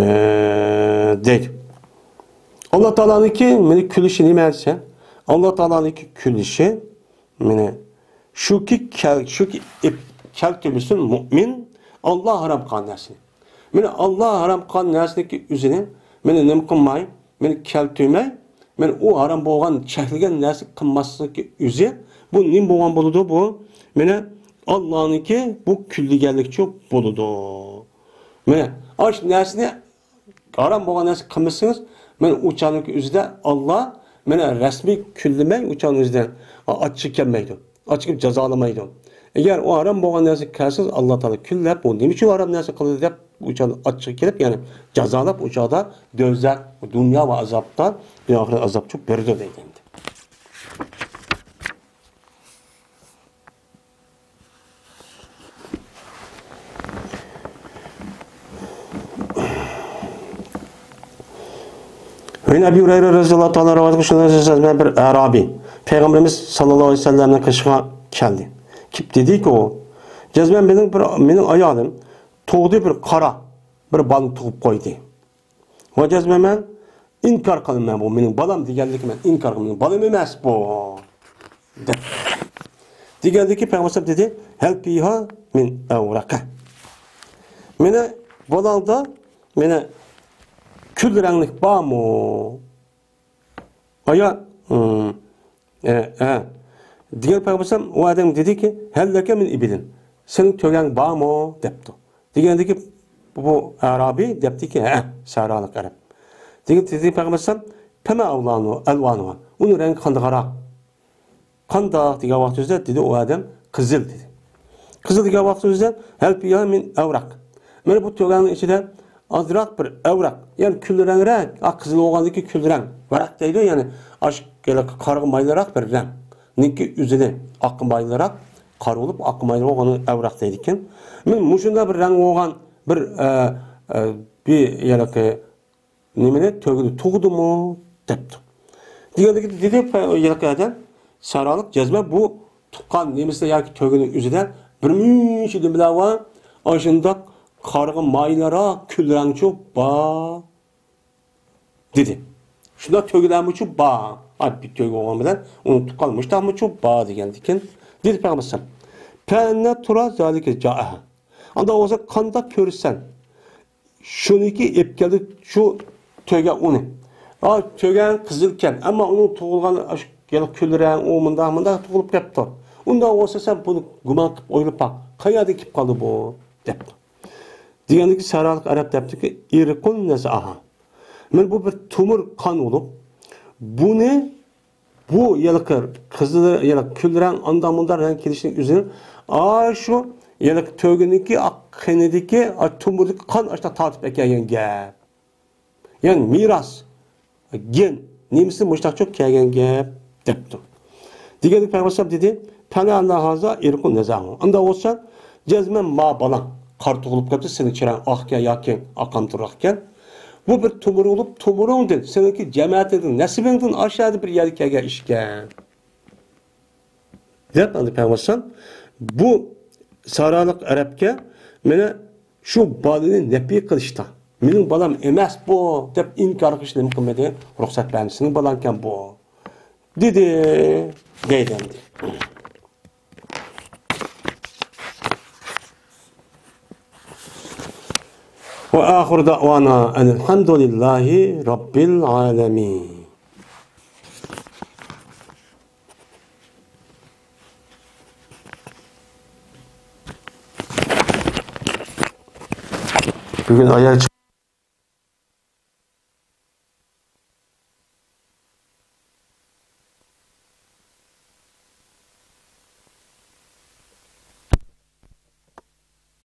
دەيدۇ. ئاللا تائالانىڭكى مېنى كۈلۈشى نېمە دېسە، ئاللا تائالانىڭكى كۈلۈشى مېنى شۇكى كەل-، شۇكى ئېپ-، كەلتۈرمىسۇن مۇئمىن ئاللا ھارام قىلغان نەرسىنى. مېنى ئاللا ھارام قىلغان نەرسىنىڭكى ئۆزىنى مېنى نېمە قىلماي، مېنى كەلتۈرمەي، مەن ئۇ ھارام بولغان، چەكلىگەن نەرسە قىلماسلىقى ئۆزى، بۇ نېمە بولغان بولىدۇ بۇ؟ مانا، ئاللانىڭكى بۇ كۈللىگەنلىكچۇ بولىدۇ. مانا، ئاشۇ نەرسىنى، ھارام بولغان نەرسە قىلمىسىڭىز، مانا، ئۇ چاغنىڭكى ئۆزىدە ئاللا، مانا، رەسمىي كۈللىمەي، ئۇ چاغنىڭ ئۆزىدە ئاچچىق كەلمەيدۇ. ئاچچىق جازالىمايدۇ. ئەگەر ئۇ ھارام بولغان نەرسىگە كەلسىڭىز، ئاللا تائالا كۈللەپ، ئۇ نېمە ئۈچۈن ھارام نەرسە قىلدى دەپ، ئۇ چاغدا ئاچچىقى كېلىپ، يەنى جازالاپ، ئۇ چاغدا دۆزەخ، دۇنيا ۋە ئازابتا، دۇنيا ئاخىرەت ئازابچۇ بېرىدۇ دەيدۇ ئەمدى. ۋە ئەبى ھۇرەيرە رەزىيەللاھۇ تائالا رىۋايەت قىلىنغان شۇنداق دېسە، بىر ئەرابىي پەيغەمبىرىمىز ساللاللاھۇ ئەلەيھى ۋەسەللەمنىڭ قېشىغا كەلدى. كېلىپ دېدىكى ئۇ، جەزمەن مېنىڭ بىر، مېنىڭ ئايالىم تۇغدى، بىر قارا بىر بالىنى تۇغۇپ قويدى. ۋە جەزمەن مەن ئىنكار قىلىمەن، بۇ مېنىڭ بالام دېگەنلىكى مەن ئىنكار قىلىمەن، بالام ئەمەس بۇ دەپ. دېگەندىكى پەيغەمبەر دېدى، ھەل فىھا مىن ئەۋرەقە. مېنى بالاڭدا مېنى كۈل رەڭلىك بارمۇ؟ ئايا، ئە، ئە. دېگەن پەيغەمبەر ئۇ ئادەمگە دېدىكى، ھەل لەكە مىن ئىبىلىن. سېنىڭ تۆگەڭ بارمۇ؟ دەپتۇ. دېگەندىكى بۇ ئەرابىي دەپتىكى، ھە، سەھرالىق ئەرەب. دېگەن، دېدى پەيغەمبەر، پەمە ئەۋلانۇ، ئەلۋانۇ. ئۇنىڭ رەڭگى قانداقراق؟ قانداق دېگەن ۋاقتىمىزدا دېدى ئۇ ئادەم، قىزىل دېدى. قىزىل دېگەن ۋاقتىمىزدا، ھەل فىھا مىن ئەۋرەق. مانا بۇ تۆگەننىڭ ئىچىدە ئازراق بىر ئەۋرەق، يەنى كۈل رەڭرەك، ئا، قىزىل بولغاندىكى كۈل رەڭ. ۋەرەق دەيدۇ، يەنى ئاش-، قارىغا مايلىراق بىر رەڭ. نىڭكى ئۆزىنى ئاققا مايلىراق، قارا بولۇپ ئاققا مايلىراق بولغان ئەۋرەق دەيدىكەن. مانا مۇشۇنداق بىر رەڭ بولغان بىر، ئە، ئە، بىر يەنىكى نېمىنى تۆگىدە تۇغدىمۇ؟ دەپتۇ. دېگەندىكى دېدى ھېلىقى ئادەم، سارالىق جەزمەن بۇ تۇغقان نېمىسىدە ياكى تۆگىنىڭ ئۆزىدە بىر مۇنچە نېمىلەر بار، ئاشۇنداق قارىغا مايلىراق كۈل رەڭچۇ بار دېدى. شۇنداق تۆگىلەرمۇچۇ بار؟ ئاي، بىر تۆگە بولغان بىلەن ئۇنى تۇغقان مۇشتاقمۇچۇ بار دېگەندىكىن دېدى پەيغەمبەر ئەلەيھىسسالام، فەئەننە تۇرا زالىكە جائەھە. ئاندا بولسا قانداق كۆرىسەن؟ شۇنىڭكى ئېلىپ كەلدى شۇ تۆگە ئۇنى. ئا، تۆگەڭ قىزىلكەن، ئەمما ئۇنىڭ تۇغۇلغان ئاشۇ يەنە كۈل رەڭ، ئۇ مۇنداق، مۇنداق تۇغۇلۇپ كەپتۇ. ئۇنداق بولسا سەن بۇنى گۇمان قىلىپ ئويلاپ باق، قەيەردىن كېلىپ قالدى بۇ؟ دەپتۇ. دېگەندىكى سەھرالىق ئەرەب دەپتىكى، ئىرقۇن نەزئاھا. مانا بۇ بىر تومۇر قان بولۇپ، بۇنى بۇ ھېلىقى قىزىل، ھېلىقى كۈل رەڭ، ئاندا مۇندا رەڭ كېلىشنىڭ ئۆزىنىڭ ئاشۇ ھېلىقى تۆگىنىڭكى ئاق قېنىدىكى، ئا، تومۇردىكى قان ئاشۇنداق تارتىپ ئەكەلگەن گەپ. يەنى مىراس، گېن نېمىسى مۇشۇنداقچۇ كەلگەن گەپ دەپتۇ. دېگەندىكى پەيغەمبەر ئەلەيھىسسالام دېدى، پەلەئەللە ھازا ئىرقۇن نەزئاھۇ. ئاندا بولسا، جەزمەن ما بالاڭ قارا تۇغۇلۇپ كەپتۇ، سېنىڭ چىرايىڭ ئاقكەن ياكى ئاقامتۇراقكەن. بۇ بىر تومۇر بولۇپ، تومۇرۇڭدىن، سېنىڭكى جەمەتىڭدىن، نەسىبىڭدىن ئاشۇ يەردە بىر يەرگە كەلگەن ئىشكەن. دەپ، ئەمدى پەيغەمبەر بۇ سارالىق ئەرەبكە مانا شۇ بالىنى نەپى قىلىشتا، مېنىڭ بالام ئەمەس بۇ، دەپ ئىنكار قىلىشنى نېمە قىلمىدى؟ رۇخسەت بەرمىدى، سېنىڭ بالاڭكەن بۇ، دېدى، دەيدۇ ئەمدى. وآخر دعوانا أن الحمد لله رب العالمين. بۈگۈن ئايەت